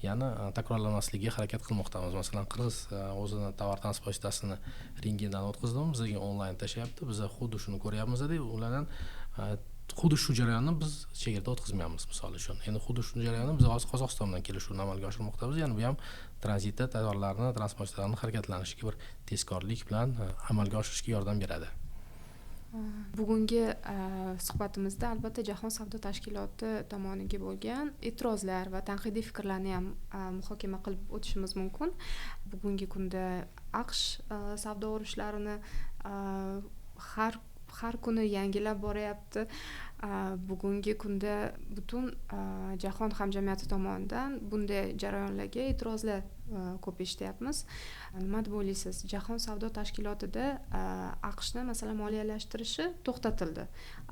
yana takrorlanmasligiga harakat qilmoqdamiz. Masalan, Qirg'iz o'zini tovar transport vositasini rentgendan o'tkazdi, bizga onlayn tashlayapti, biz xuddi shuni ko'ryapmiz, ulardan xuddi shu jarayonni biz chegarada o'tkazmayapmiz misol uchun. Endi xuddi shu jarayonni biz hozir Qozog'iston bilan kelishuvni amalga oshirmoqdamiz. Ya'ni bu ham tranzitda tovarlarni, transport vositalarini harakatlanishiga bir tezkorlik bilan amalga oshirishga yordam beradi. Bugungi suhbatimizda albatta Jahon savdo tashkiloti tomoniga bo'lgan e'tirozlar va tanqidiy fikrlarni ham muhokama qilib o'tishimiz mumkin. Bugungi kunda AQSh savdo urushlarini har kuni yangilab boryapti. Bugungi kunda butun jahon hamjamiyati tomonidan bunday jarayonlarga e'tirozlar ko'p eshityapmiz. Nima deb o'ylaysiz? Jahon savdo tashkilotida AQShni masalan moliyalashtirishi to'xtatildi.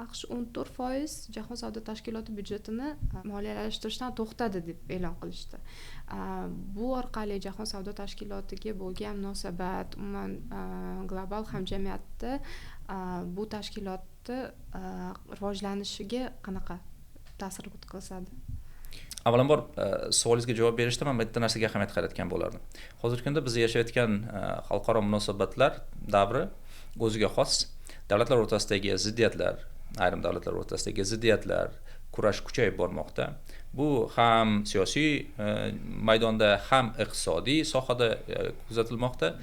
AQSh 14% Jahon savdo tashkiloti byudjetini moliyalashtirishdan to'xtadi deb e'lon qilishdi. Bu orqali Jahon savdo tashkilotiga bo'lgan munosabat, umuman global hamjamiyatda bu tashkilotni rivojlanishiga qanaqa ta'sir o'tkazadi? Avvalambor savolingizga javob berishda men bitta narsaga ahamiyat qaratgan bo'lardim. Hozirgi kunda biz yashayotgan xalqaro munosabatlar davri o'ziga xos davlatlar o'rtasidagi ziddiyatlar, ayrim davlatlar o'rtasidagi ziddiyatlar, kurash kuchayib bormoqda. Bu ham siyosiy maydonda, ham iqtisodiy sohada kuzatilmoqda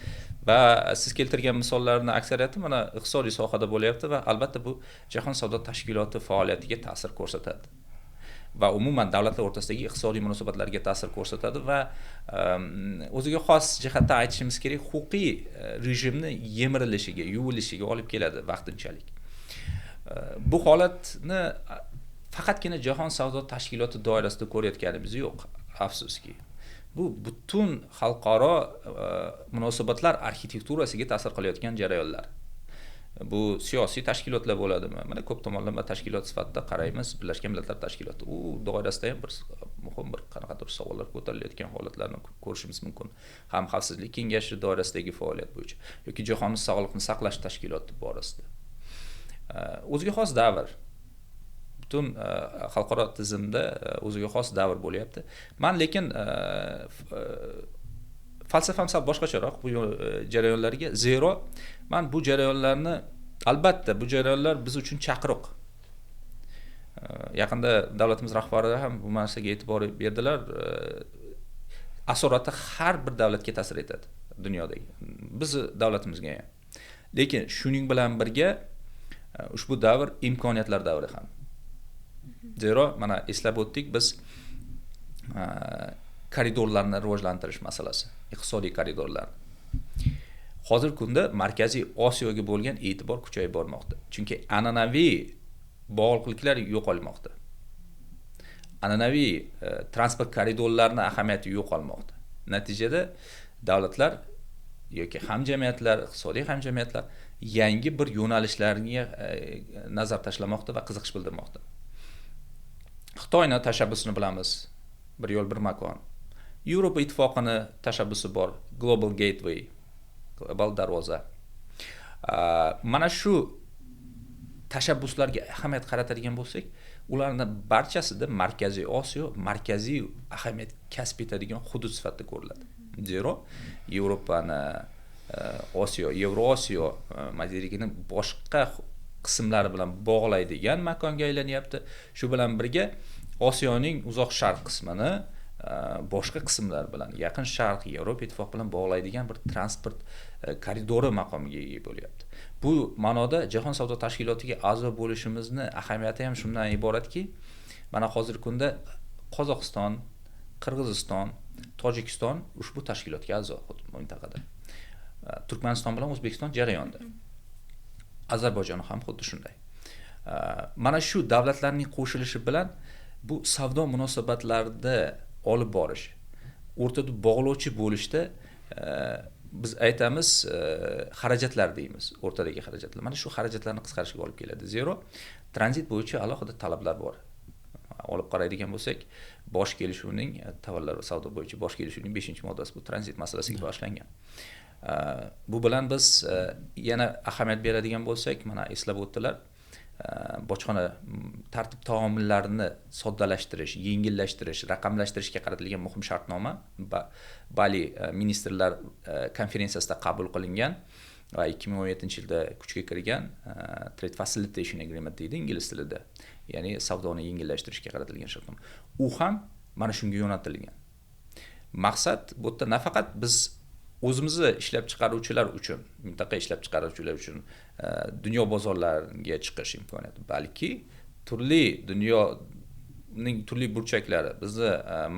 va siz keltirgan misollarning aksariyati mana iqtisodiy sohada bo'lyapti va albatta bu Jahon savdo tashkiloti faoliyatiga ta'sir ko'rsatadi. Va umuman davlatlar o'rtasidagi iqtisodiy munosabatlarga ta'sir ko'rsatadi va o'ziga xos jihatdan aytishimiz kerak, huquqiy rejimni yemirilishiga, yuvilishiga olib keladi vaqtinchalik. Bu holatni faqatgina Jahon savdo tashkiloti doirasida ko'rayotganimiz yo'q, afsuski. Bu butun xalqaro munosabatlar arxitekturasiga ta'sir qilayotgan jarayonlar. Bu siyosiy tashkilotlar bo'ladimi? Mana ko'p tomonlama tashkilot sifatida qaraymiz, Birlashgan Millatlar Tashkiloti. U doirasida ham bir muhim bir qanaqadir savollar ko'tarilayotgan holatlarni ko'rishimiz mumkin. Ham Xavfsizlik kengashi doirasidagi faoliyat bo'yicha yoki Jahon sog'liqni saqlash tashkiloti borasida. O'ziga xos davr. Butun xalqaro tizimda o'ziga xos davr bo'lyapti. Man lekin falsafam sal boshqacharoq bu jarayonlarga, zero man bu jarayonlarni, albatta bu jarayonlar biz uchun chaqiriq. Yaqinda davlatimiz rahbari ham bu narsaga e'tibor berdilar. Asorati har bir davlatga ta'sir etadi dunyodagi. Bizni davlatimizga ham. Lekin shuning bilan birga ushbu davr imkoniyatlar davri ham. Zero mana eslab o'tdik biz koridorlarni rivojlantirish masalasi, iqtisodiy koridorlar. Hozirgi kunda Markaziy Osiyoga bo'lgan e'tibor kuchayib bormoqda. Chunki an'anaviy bog'liqliklar yo'qolmoqda. An'anaviy transport koridorlarini ahamiyati yo'qolmoqda. Natijada davlatlar yoki hamjamiyatlar, iqtisodiy hamjamiyatlar yangi bir yo'nalishlarga nazar tashlamoqda va qiziqish bildirmoqda. Xitoyni tashabbusini bilamiz. Bir yo'l, bir makon. Yevropa ittifoqini tashabbusi bor, Global Gateway, global darvoza. Mana shu tashabbuslarga ahamiyat qaratadigan bo'lsak, ularni barchasida Markaziy Osiyo markaziy ahamiyat kasb etadigan hudud sifatida ko'riladi. Zero Yevropani, Osiyo, Yevrosiyo materikini boshqa qismlari bilan bog'laydigan makonga aylanyapti. Shu bilan birga Osiyoning uzoq sharq qismini boshqa qismlar bilan, Yaqin Sharq, Yevropa ittifoqi bilan bog'laydigan bir transport koridori maqomiga ega bo'lyapti. Bu ma'noda Jahon savdo tashkilotiga a'zo bo'lishimizni ahamiyati ham shundan iboratki, mana hozirgi kunda Qozog'iston, Qirg'iziston, Tojikiston ushbu tashkilotga a'zo mintaqada. Turkmaniston bilan O'zbekiston jarayonda. Ozarbayjon ham xuddi shunday. Mana shu davlatlarning qo'shilishi bilan bu savdo munosabatlarida olib borish, o'rtada bog'lovchi bo'lishda biz aytamiz xarajatlar deymiz, o'rtadagi xarajatlar. Mana shu xarajatlarni qisqarishiga olib keladi. Zero tranzit bo'yicha alohida talablar bor. Olib qaraydigan bo'lsak, bosh kelishuvning tovarlar va savdo bo'yicha bosh kelishuvning 5-moddasi bu tranzit masalasiga bag'ishlangan. Bu bilan biz yana ahamiyat beradigan bo'lsak, mana eslab o'tdilar, bojxona tartib taomillarini soddalashtirish, yengillashtirish, raqamlashtirishga qaratilgan muhim shartnoma Bali ministrlar konferensiyasida qabul qilingan va 2017-yilda kuchga kirgan Trade Facilitation Agreement deydi ingliz tilida, ya'ni savdoni yengillashtirishga qaratilgan shartnoma. U ham mana shunga yo'naltirilgan. Maqsad bu yerda nafaqat biz o'zimizni ishlab chiqaruvchilar uchun, mintaqa ishlab chiqaruvchilar uchun dunyo bozorlariga chiqish imkoniyati, balki turli dunyoning turli burchaklari, bizni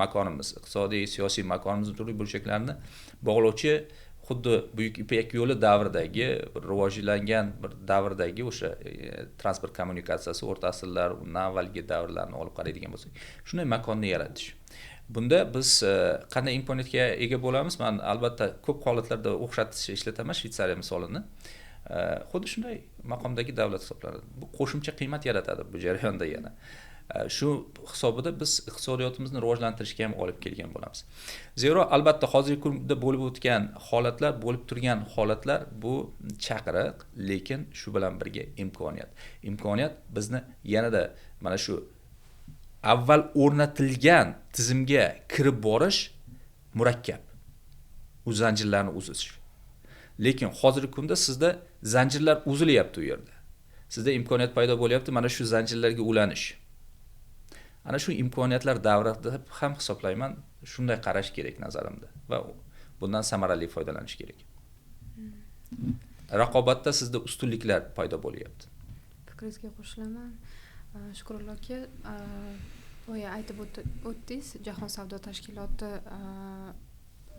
makonimiz, iqtisodiy, siyosiy makonimizning turli burchaklarini bog'lovchi xuddi Buyuk Ipak yo'li davridagi bir rivojlangan bir davrdagi o'sha transport kommunikatsiyasi o'rta asrlar, undan avvalgi davrlarni olib qaraydigan bo'lsak, shunday makonni yaratish. Bunda biz qanday imkoniyatga ega bo'lamiz? Men albatta ko'p holatlarda o'xshatish ishlataman Shvetsariya misolini. Xuddi shunday maqomdagi davlat hisoblanadi. Bu qo'shimcha qiymat yaratadi bu jarayonda yana. Shu hisobida biz iqtisodiyotimizni rivojlantirishga ham olib kelgan bo'lamiz. Zero albatta hozirgi kunda bo'lib o'tgan holatlar, bo'lib turgan holatlar bu chaqiriq, lekin shu bilan birga imkoniyat. Imkoniyat bizni yanada mana shu avval o'rnatilgan tizimga kirib borish murakkab. U zanjirlarni uzish. Lekin hozirgi kunda sizda zanjirlar uzilyapti u yerda. Sizda imkoniyat paydo bo'lyapti mana shu zanjirlarga ulanish. Ana shu imkoniyatlar davri deb ham hisoblayman. Shunday qarash kerak nazarimda va bundan samarali foydalanish kerak. Raqobatda sizda ustunliklar paydo bo'lyapti. Fikringizga qo'shilaman. Shukrullo aka, Boya aytib o'tdingiz, Jahon savdo tashkiloti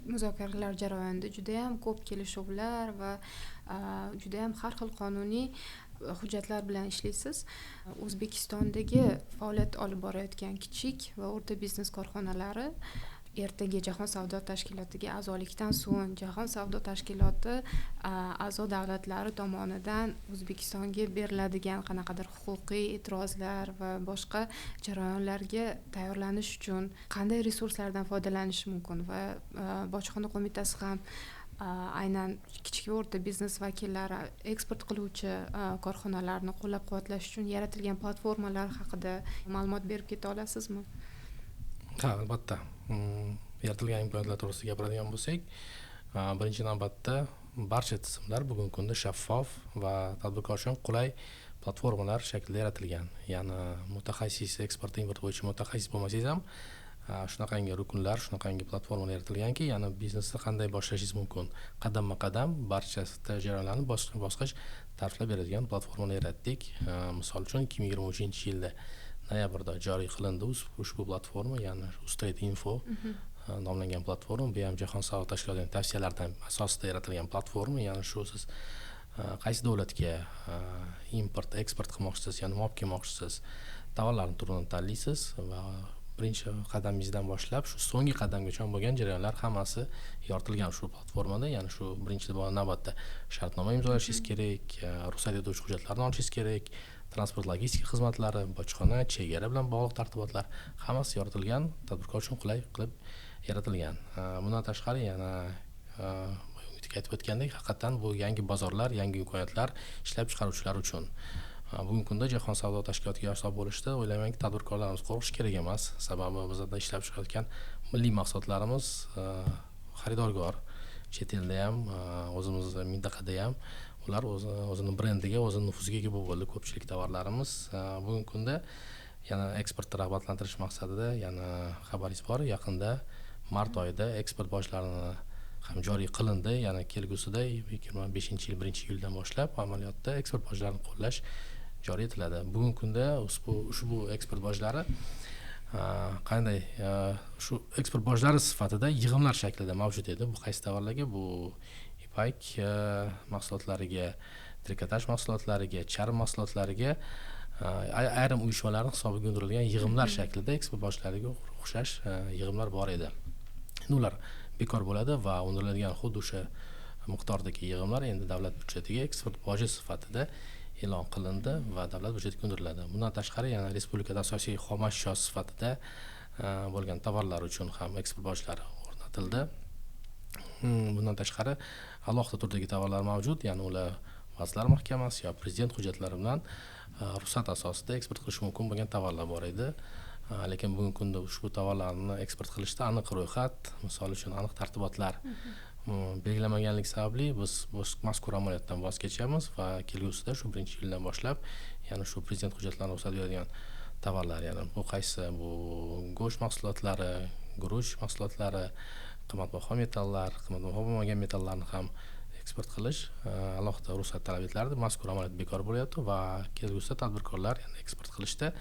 muzokaralar jarayonida judayam ko'p kelishuvlar va judayam har xil qonuniy hujjatlar bilan ishlaysiz. O'zbekistondagi faoliyat olib borayotgan kichik va o'rta biznes korxonalari ertaga Jahon savdo tashkilotiga a'zolikdan so'ng Jahon savdo tashkiloti a'zo davlatlari tomonidan O'zbekistonga beriladigan qanaqadir huquqiy e'tirozlar va boshqa jarayonlarga tayyorlanish uchun qanday resurslardan foydalanish mumkin va bojxona qo'mitasi ham aynan kichik va o'rta biznes vakillari, eksport qiluvchi korxonalarni qo'llab-quvvatlash uchun yaratilgan platformalar haqida ma'lumot berib keta olasizmi? Ha, albatta. Yaratilgan imkoniyatlar to'g'risida gapiradigan bo'lsak, birinchi navbatda barcha tizimlar bugungi kunda shaffof va tadbirkor uchun qulay platformalar shaklida yaratilgan. Ya'ni mutaxassis, eksport import bo'yicha mutaxassis bo'lmasangiz ham shunaqangi rukunlar, shunaqangi platformalar yaratilganki, ya'ni biznesni qanday boshlashingiz mumkin, qadamma-qadam barcha jarayonlarni bosqich-bosqich ta'riflab beradigan platformalar yaratdik. Misol uchun 2023-yilda noyabrda joriy qilindi ushbu platforma, ya'ni Uztrade Info nomlangan platforma. Bu ham Jahon savdo tashkilotining tavsiyalaridan asosida yaratilgan platforma. Ya'ni shu siz qaysi davlatga import, eksport qilmoqchisiz, ya'ni olib kelmoqchisiz, tovarlarning turini tanlaysiz va birinchi qadamingizdan boshlab shu so'nggi qadamgacha bo'lgan jarayonlar hammasi yoritilgan shu platformada. Ya'ni shu birinchi navbatda shartnoma imzolashingiz kerak, ruxsat etuvchi hujjatlarni olishingiz kerak, transport logistika xizmatlari, bojxona, chegara bilan bog'liq tartibotlar hammasi yoritilgan, tadbirkor uchun qulay qilib yaratilgan. Bundan tashqari yana aytib o'tgandek, haqiqatan bu yangi bozorlar, yangi imkoniyatlar ishlab chiqaruvchilar uchun. Bugungi kunda Jahon savdo tashkilotiga a'zo bo'lishda o'ylaymanki, tadbirkorlarimiz qo'rqishi kerak emas. Sababi bizda ishlab chiqarayotgan milliy mahsulotlarimiz xaridorgor, chet elda ham, o'zimiz mintaqada ham ular o'zini brendiga, o'zini nufuziga ega bo'ldi ko'pchilik tovarlarimiz. Bugungi kunda yana eksportni rag'batlantirish maqsadida, yana xabaringiz bor, yaqinda mart oyida eksport bojlarini ham joriy qilindi. Yana kelgusida 2025-yil 1-iyuldan boshlab amaliyotda eksport bojlarini qo'llash joriy etiladi. Bugungi kunda ushbu eksport bojlari qanday shu eksport bojlari sifatida yig'imlar shaklida mavjud edi. Bu qaysi tovarlarga? Bu ipak mahsulotlariga, trikotaj mahsulotlariga, charm mahsulotlariga ayrim uyushmalarning hisobiga undirilgan yig'imlar shaklida eksport bojlariga o'xshash yig'imlar bor edi. Endi ular bekor bo'ladi va undiriladigan xuddi o'sha miqdordagi yig'imlar endi davlat byudjetiga eksport boji sifatida e'lon qilindi va davlat byudjetiga undiriladi. Bundan tashqari yana respublikada asosiy xom ashyo sifatida bo'lgan tovarlar uchun ham eksport bojlari o'rnatildi. Bundan tashqari alohida turdagi tovarlar mavjud, ya'ni ular Vazirlar Mahkamasi yo prezident hujjatlari bilan ruxsat asosida eksport qilish mumkin bo'lgan tovarlar bor edi. Lekin bugungi kunda ushbu tovarlarni eksport qilishda aniq ro'yxat, misol uchun aniq tartibotlar belgilanmaganligi sababli biz mazkur amaliyotdan voz kechamiz va kelgusida shu 1-iyuldan boshlab, ya'ni shu prezident hujjatlarini ruxsat beradigan tovarlar, ya'ni bu qaysi, bu go'sht mahsulotlari, guruch mahsulotlari, qimmatbaho metallar, qimmatbaho bo'lmagan metallarni ham eksport qilish alohida ruxsat talab etilardi. Mazkur amaliyot bekor bo'lyapti va kelgusida tadbirkorlar ya'ni eksport qilishda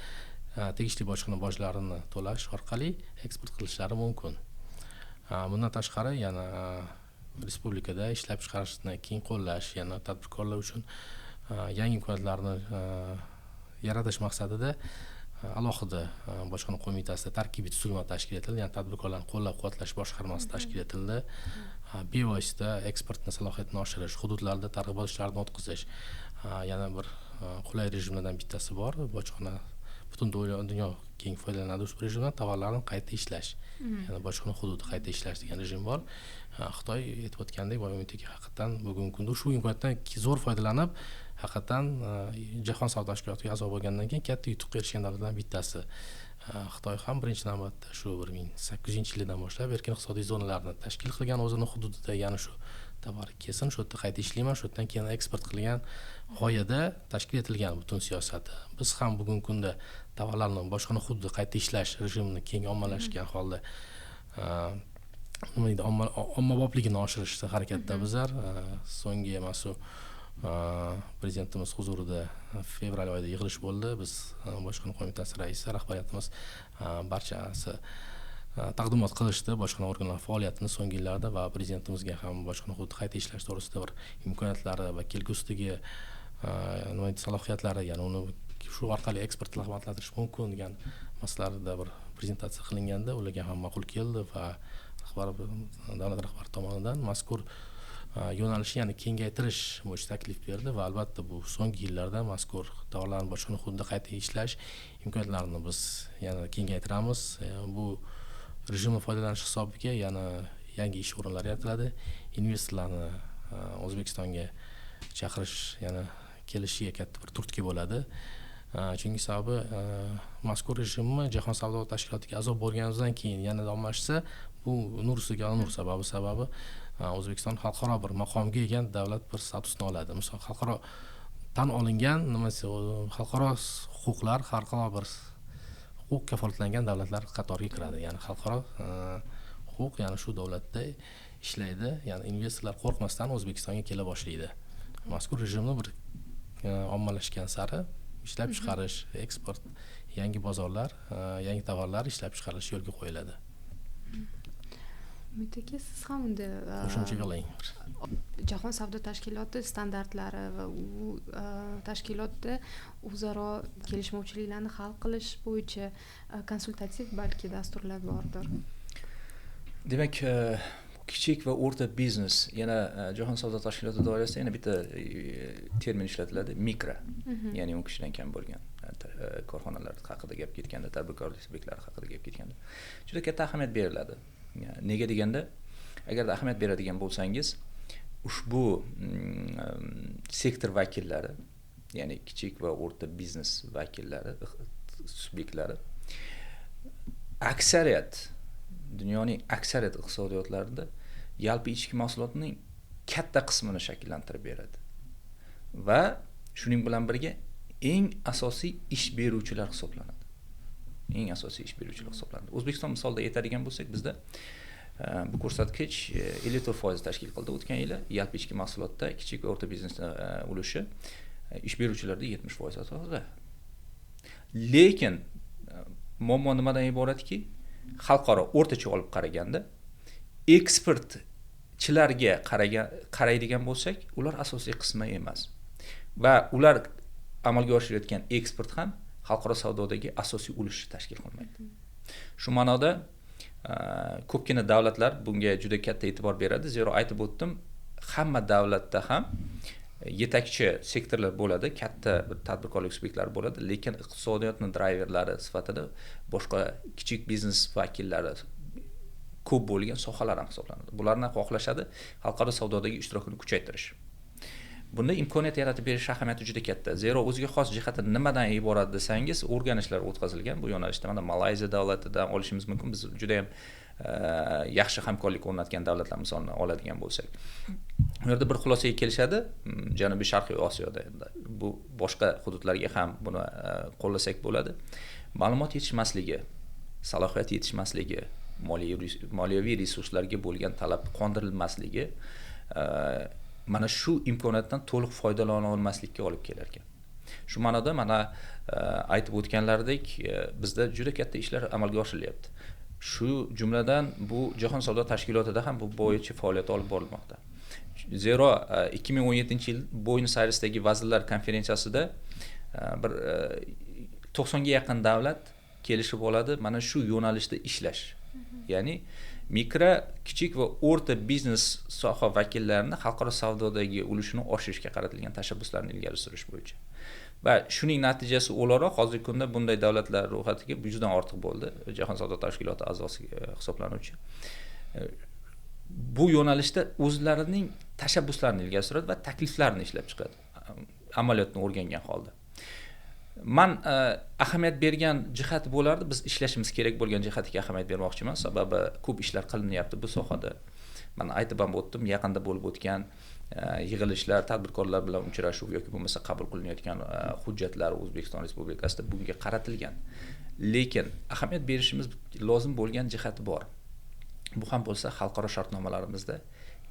tegishli bojxona bojlarini to'lash orqali eksport qilishlari mumkin. Bundan tashqari yana respublikada ishlab chiqarishni keng qo'llash, yana tadbirkorlar uchun yangi imkoniyatlarni yaratish maqsadida alohida bojxona qo'mitasida tarkibiy tuzilma tashkil etildi, ya'ni tadbirkorlarni qo'llab-quvvatlash boshqarmasi tashkil etildi. Bevosita eksportni salohiyatini oshirish, hududlarda targ'ibot ishlarini o'tkazish, yana bir qulay rejimlardan bittasi bor. Bojxona butun dunyo keng foydalanadi ushbu rejimdan, tovarlarni qayta ishlash, ya'ni bojxona hududi qayta ishlash degan rejim bor. Xitoy aytib o'tgandek, boy Umid aka, haqiqatan bugungi kunda shu imkoniyatdan zo'r foydalanib, haqiqatan Jahon savdo tashkilotiga a'zo bo'lgandan keyin katta yutuqqa erishgan davlatlardan bittasi. Xitoy ham birinchi navbatda shu 1800-yildan boshlab erkin iqtisodiy zonalarni tashkil qilgan o'zini hududida, ya'ni shu tovar kelsin, shu yerda qayta ishlayman, shu yerdan keyin eksport qilgan g'oyada tashkil etilgan butun siyosati. Biz ham bugungi kunda tovarlarni bojxona hududida qayta ishlash rejimini keng ommalashgan holda nima deydi, ommabopligini oshirishda harakatda bizlar. So'nggi mana shu Prezidentimiz huzurida fevral oyida yig'ilish bo'ldi. Biz bojxona qo'mitasi raisi, rahbariyatimiz barchasi taqdimot qilishdi bojxona organlari faoliyatini so'nggi yillarda va prezidentimizga ham bojxona hududi qayta ishlash to'g'risida bir imkoniyatlari va kelgusidagi nima salohiyatlari, ya'ni uni shu orqali eksport rag'batlantirish mumkin degan masalalarda bir prezentatsiya qilinganda ularga ham ma'qul keldi va rahbar, davlat rahbari tomonidan mazkur yo'nalishni yana kengaytirish bo'yicha taklif berdi va albatta bu so'nggi yillarda mazkur tovarlarni bojxona hududida qayta ishlash imkoniyatlarini biz yana kengaytiramiz. Bu rejimni foydalanish hisobiga yana yangi ish o'rinlari yaratiladi, investorlarni O'zbekistonga chaqirish yana kelishiga katta bir turtki bo'ladi. Chunki sababi mazkur rejimni Jahon savdo tashkilotiga a'zo bo'lganimizdan keyin yana davomlashsa, bu nur ustiga nur, sababi O'zbekiston xalqaro bir maqomga ega davlat bir statusini oladi. Misol xalqaro tan olingan nimasi, xalqaro huquqlar, xalqaro bir huquq kafolatlangan davlatlar qatoriga kiradi. Ya'ni xalqaro huquq ya'ni shu davlatda ishlaydi. Ya'ni investorlar qo'rqmasdan O'zbekistonga kela boshlaydi. Mazkur rejimni bir ommalashgan sari ishlab chiqarish, eksport, yangi bozorlar, yangi tovarlar ishlab chiqarilishi yo'lga qo'yiladi. Umid aka, siz ham unda qo'shimcha qiling. Jahon savdo tashkiloti standartlari va u tashkilotda o'zaro kelishmovchiliklarni hal qilish bo'yicha konsultativ balki dasturlar bordir. Demak, kichik va o'rta biznes, yana Jahon savdo tashkiloti doirasida yana bitta termin ishlatiladi, mikro, ya'ni 10 kishidan kam bo'lgan korxonalar haqida gap ketganda, tadbirkorlik subyektlari haqida gap ketganda juda katta ahamiyat beriladi. Nega deganda, agarda ahamiyat beradigan bo'lsangiz, ushbu sektor vakillari, ya'ni kichik va o'rta biznes vakillari, subyektlari aksariyat dunyoning aksariyat iqtisodiyotlarida yalpi ichki mahsulotning katta qismini shakllantirib beradi va shuning bilan birga eng asosiy ish beruvchilar hisoblanadi. Eng asosiy ish beruvchilar hisoblanadi. O'zbekiston misolida aytadigan bo'lsak, bizda bu ko'rsatkich 54% tashkil qildi o'tgan yili. Yalpi ichki mahsulotda kichik va o'rta biznesning ulushi ish beruvchilarda 70% atrofida. Lekin muammo nimadan iboratki, xalqaro o'rtacha olib qaraganda eksportchilarga qaraydigan bo'lsak, ular asosiy qismi emas va ular amalga oshirayotgan eksport ham xalqaro savdodagi asosiy ulushni tashkil qilmaydi. Shu ma'noda ko'pgina davlatlar bunga juda katta e'tibor beradi. Zero aytib o'tdim, hamma davlatda ham yetakchi sektorlar bo'ladi, katta bir tadbirkorlik subyektlari bo'ladi, lekin iqtisodiyotning drayverlari sifatida boshqa kichik biznes vakillari ko'p bo'lgan sohalar ham hisoblanadi. Bularni xohlashadi xalqaro savdodagi ishtirokini kuchaytirish. Bunda imkoniyat yaratib berish ahamiyati juda katta. Zero o'ziga xos jihati nimadan iborat desangiz, o'rganishlar o'tkazilgan bu yo'nalishda. Mana Malayziya davlatidan olishimiz mumkin. Biz juda ham yaxshi hamkorlik o'rnatgan davlatlar misolini oladigan bo'lsak. U yerda bir xulosaga kelishadi, Janubiy Sharqiy Osiyoda endi bu boshqa hududlarga ham buni qo'llasak bo'ladi. Ma'lumot yetishmasligi, salohiyat yetishmasligi, moliyaviy resurslarga bo'lgan talab qondirilmasligi mana shu imkoniyatdan to'liq foydalana olmaslikka olib kelar ekan. Shu ma'noda mana aytib o'tganlaridek bizda juda katta ishlar amalga oshirilyapti. Shu jumladan bu Jahon savdo tashkilotida ham bu bo'yicha faoliyat olib borilmoqda. Zero 2017-yil Buenos-Ayresdagi vazirlar konferensiyasida bir 90 ga yaqin davlat kelishib oladi mana shu yo'nalishda ishlash. Ya'ni mikro, kichik va o'rta biznes soha vakillarini xalqaro savdodagi ulushini oshirishga qaratilgan tashabbuslarni ilgari surish bo'yicha. Va shuning natijasi o'laroq hozirgi kunda bunday davlatlar ro'yxatiga 100 dan ortiq bo'ldi. Jahon savdo tashkiloti a'zosi hisoblanuvchi. Bu yo'nalishda o'zlarining tashabbuslarini ilgari suradi va takliflarini ishlab chiqadi, amaliyotni o'rgangan holda. Man ahamiyat bergan jihat bo'lardi, biz ishlashimiz kerak bo'lgan jihatiga ahamiyat bermoqchiman, sababi ko'p ishlar qilinyapti bu sohada. Man aytib ham o'tdim, yaqinda bo'lib o'tgan yig'ilishlar, tadbirkorlar bilan uchrashuv yoki bo'lmasa qabul qilinayotgan hujjatlar O'zbekiston Respublikasida bunga qaratilgan. Lekin ahamiyat berishimiz lozim bo'lgan jihati bor. Bu ham bo'lsa xalqaro shartnomalarimizda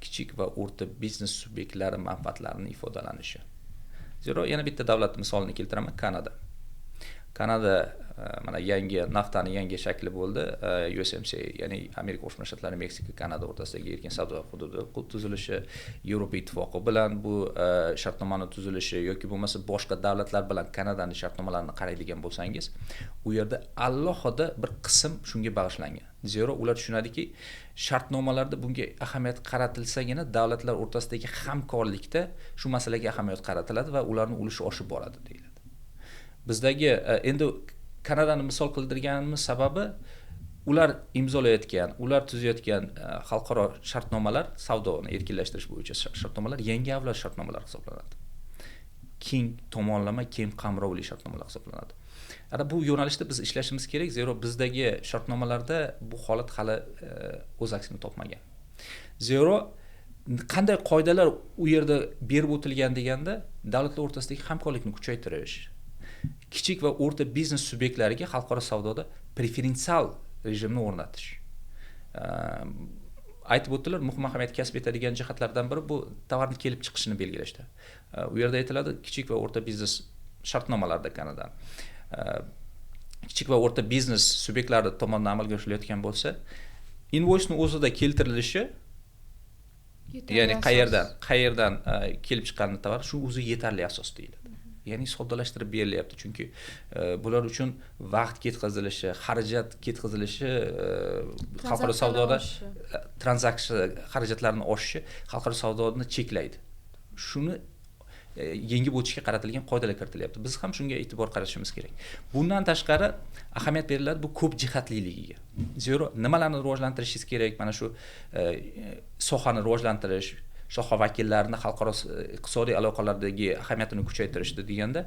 kichik va o'rta biznes subyektlari manfaatlarini ifodalanishi. Zero yana bitta davlat misolini keltiraman, Kanada. Kanada mana yangi naftani yangi shakli bo'ldi, USMCA, ya'ni Amerika Qo'shma Shtatlari, Meksika, Kanada o'rtasidagi erkin savdo hududi tuzilishi, Yevropa Ittifoqi bilan bu shartnomani tuzilishi yoki bo'lmasa boshqa davlatlar bilan Kanadani shartnomalarini qaraydigan bo'lsangiz, u yerda alohida bir qism shunga bag'ishlangan. Zero ular tushunadiki, shartnomalarda bunga ahamiyat qaratilsagina davlatlar o'rtasidagi hamkorlikda shu masalaga ahamiyat qaratiladi va ularning ulushi oshib boradi deyiladi. Bizdagi endi Kanadani misol qildirganimiz sababi ular imzolayotgan, ular tuzayotgan xalqaro shartnomalar, savdoni erkinlashtirish bo'yicha shartnomalar yangi avlod shartnomalar hisoblanadi. Keng tomonlama, keng qamrovli shartnomalar hisoblanadi. Ana bu yo'nalishda biz ishlashimiz kerak, zero bizdagi shartnomalarda bu holat hali o'z aksini topmagan. Zero qanday qoidalar u yerda berib o'tilgan deganda, davlatlar o'rtasidagi hamkorlikni kuchaytirish, kichik va o'rta biznes subyektlariga xalqaro savdoda preferensial rejimni o'rnatish. Aytib o'tdilar, muhim ahamiyat kasb etadigan jihatlardan biri bu tovarni kelib chiqishini belgilashda. U yerda aytiladi, kichik va o'rta biznes shartnomalarda Kanada kichik va o'rta biznes subyektlari tomonidan amalga oshirilayotgan bo'lsa, invoicening o'zida keltirilishi, ya'ni qayerdan kelib chiqqan tovar, shu o'zi yetarli asos deyiladi. Ya'ni soddalashtirib berilyapti, chunki bular uchun vaqt ketkazilishi, xarajat ketkazilishi, xalqaro savdoda tranzaksiya xarajatlarini oshishi xalqaro savdoni cheklaydi. Shuni yengib o'tishga qaratilgan qoidalar kiritilyapti. Biz ham shunga e'tibor qaratishimiz kerak. Bundan tashqari ahamiyat beriladi bu ko'p jihatliligiga. Zero nimalarni rivojlantirishingiz kerak, mana shu sohani rivojlantirish, soha vakillarini xalqaro iqtisodiy aloqalardagi ahamiyatini kuchaytirishdi deganda,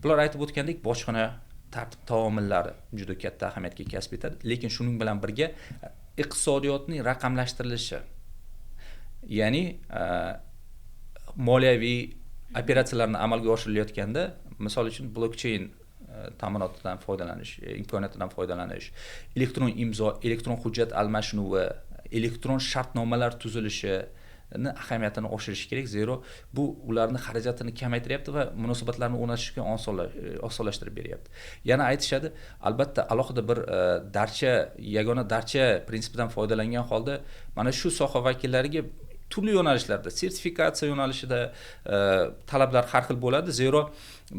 bular aytib o'tgandek bojxona tartib taomillari juda katta ahamiyatga kasb etadi, lekin shuning bilan birga iqtisodiyotning raqamlashtirilishi, ya'ni moliyaviy operatsiyalarni amalga oshirilayotganda, misol uchun blockchain ta'minotidan foydalanish, imkoniyatidan foydalanish, elektron imzo, elektron hujjat almashinuvi, elektron shartnomalar tuzilishi ahamiyatini oshirish kerak. Zero bu ularni xarajatini kamaytiryapti va munosabatlarni o'rnatishga osonlashtirib beryapti. Yana aytishadi, albatta alohida bir darcha, yagona darcha prinsipidan foydalangan holda mana shu soha vakillariga turli yo'nalishlarda, sertifikatsiya yo'nalishida talablar har xil bo'ladi. Zero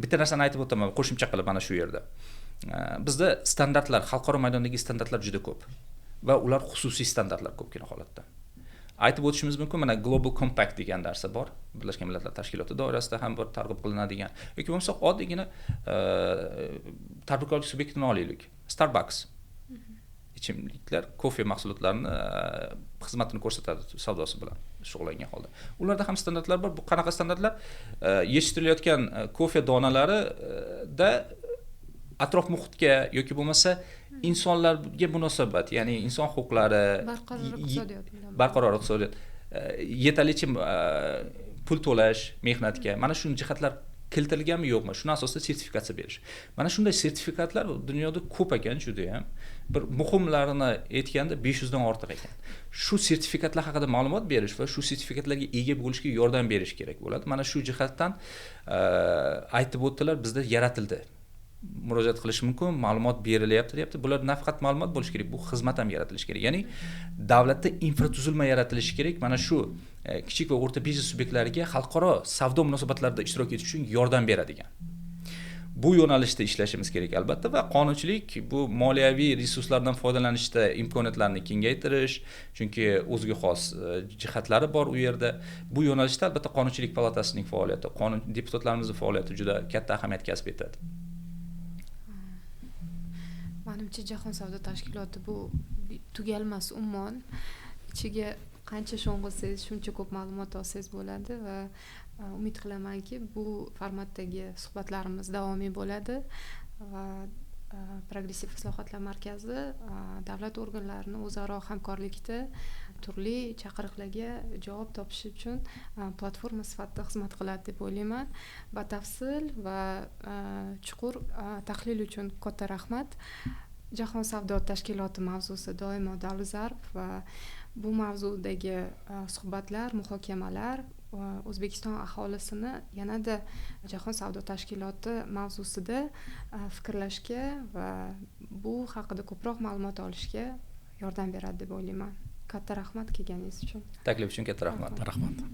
bitta narsani aytib o'taman qo'shimcha qilib mana shu yerda. Bizda standartlar, xalqaro maydondagi standartlar juda ko'p va ular xususiy standartlar ko'pgina holatda. Aytib o'tishimiz mumkin, mana Global Compact degan narsa bor, Birlashgan Millatlar Tashkiloti doirasida ham bir targ'ib qilinadigan yoki bo'lmasa oddiygina tadbirkorlik subyektini olaylik. Starbucks ichimliklar, kofe mahsulotlarini xizmatini ko'rsatadi, savdosi bilan shug'ullangan holda. Ularda ham standartlar bor. Bu qanaqa standartlar? Yetishtirilayotgan kofe donalarida atrof muhitga yoki bo'lmasa insonlarga munosabat, ya'ni inson huquqlari, barqaror iqtisodiyot, barqaror iqtisodiyot, yetarlicha pul to'lash mehnatga, mana shu jihatlar keltirilganmi yo'qmi, shuni asosida sertifikatsiya berish. Mana shunday sertifikatlar dunyoda ko'p ekan, juda ham. Bir muhimlarini aytganda 500 dan ortiq ekan. Shu sertifikatlar haqida ma'lumot berish va shu sertifikatlarga ega bo'lishga yordam berish kerak bo'ladi. Mana shu jihatdan aytib o'tdilar, bizda yaratildi. Murojaat qilish mumkin, ma'lumot berilyapti deyapti. Bular nafaqat ma'lumot bo'lishi kerak, bu xizmat ham yaratilishi kerak. Ya'ni davlatda infratuzilma yaratilishi kerak. Mana shu kichik va o'rta biznes subyektlariga xalqaro savdo munosabatlarida ishtirok etish uchun yordam beradigan. Bu yo'nalishda ishlashimiz kerak albatta va qonunchilik bu moliyaviy resurslardan foydalanishda imkoniyatlarni kengaytirish, chunki o'ziga xos jihatlari bor u yerda. Bu yo'nalishda albatta qonunchilik palatasining faoliyati, qonun deputatlarimizning faoliyati juda katta ahamiyat kasb etadi. Manimcha Jahon savdo tashkiloti bu tugalmas ummon. Ichiga qancha sho'ng'ilsangiz shuncha ko'p ma'lumot olsangiz bo'ladi va umid qilamanki bu formatdagi suhbatlarimiz davomiy bo'ladi va Progressiv islohotlar markazi davlat organlarini o'zaro hamkorlikda turli chaqiriqlarga javob topish uchun platforma sifatida xizmat qiladi deb o'ylayman. Batafsil va chuqur tahlil uchun katta rahmat. Jahon savdo tashkiloti mavzusi doimo dolzarb va bu mavzudagi suhbatlar, muhokamalar O'zbekiston aholisini yanada Jahon savdo tashkiloti mavzusida fikrlashga va bu haqida ko'proq ma'lumot olishga yordam beradi deb o'ylayman. Katta rahmat kelganingiz uchun. Taklif uchun katta rahmat. Rahmat.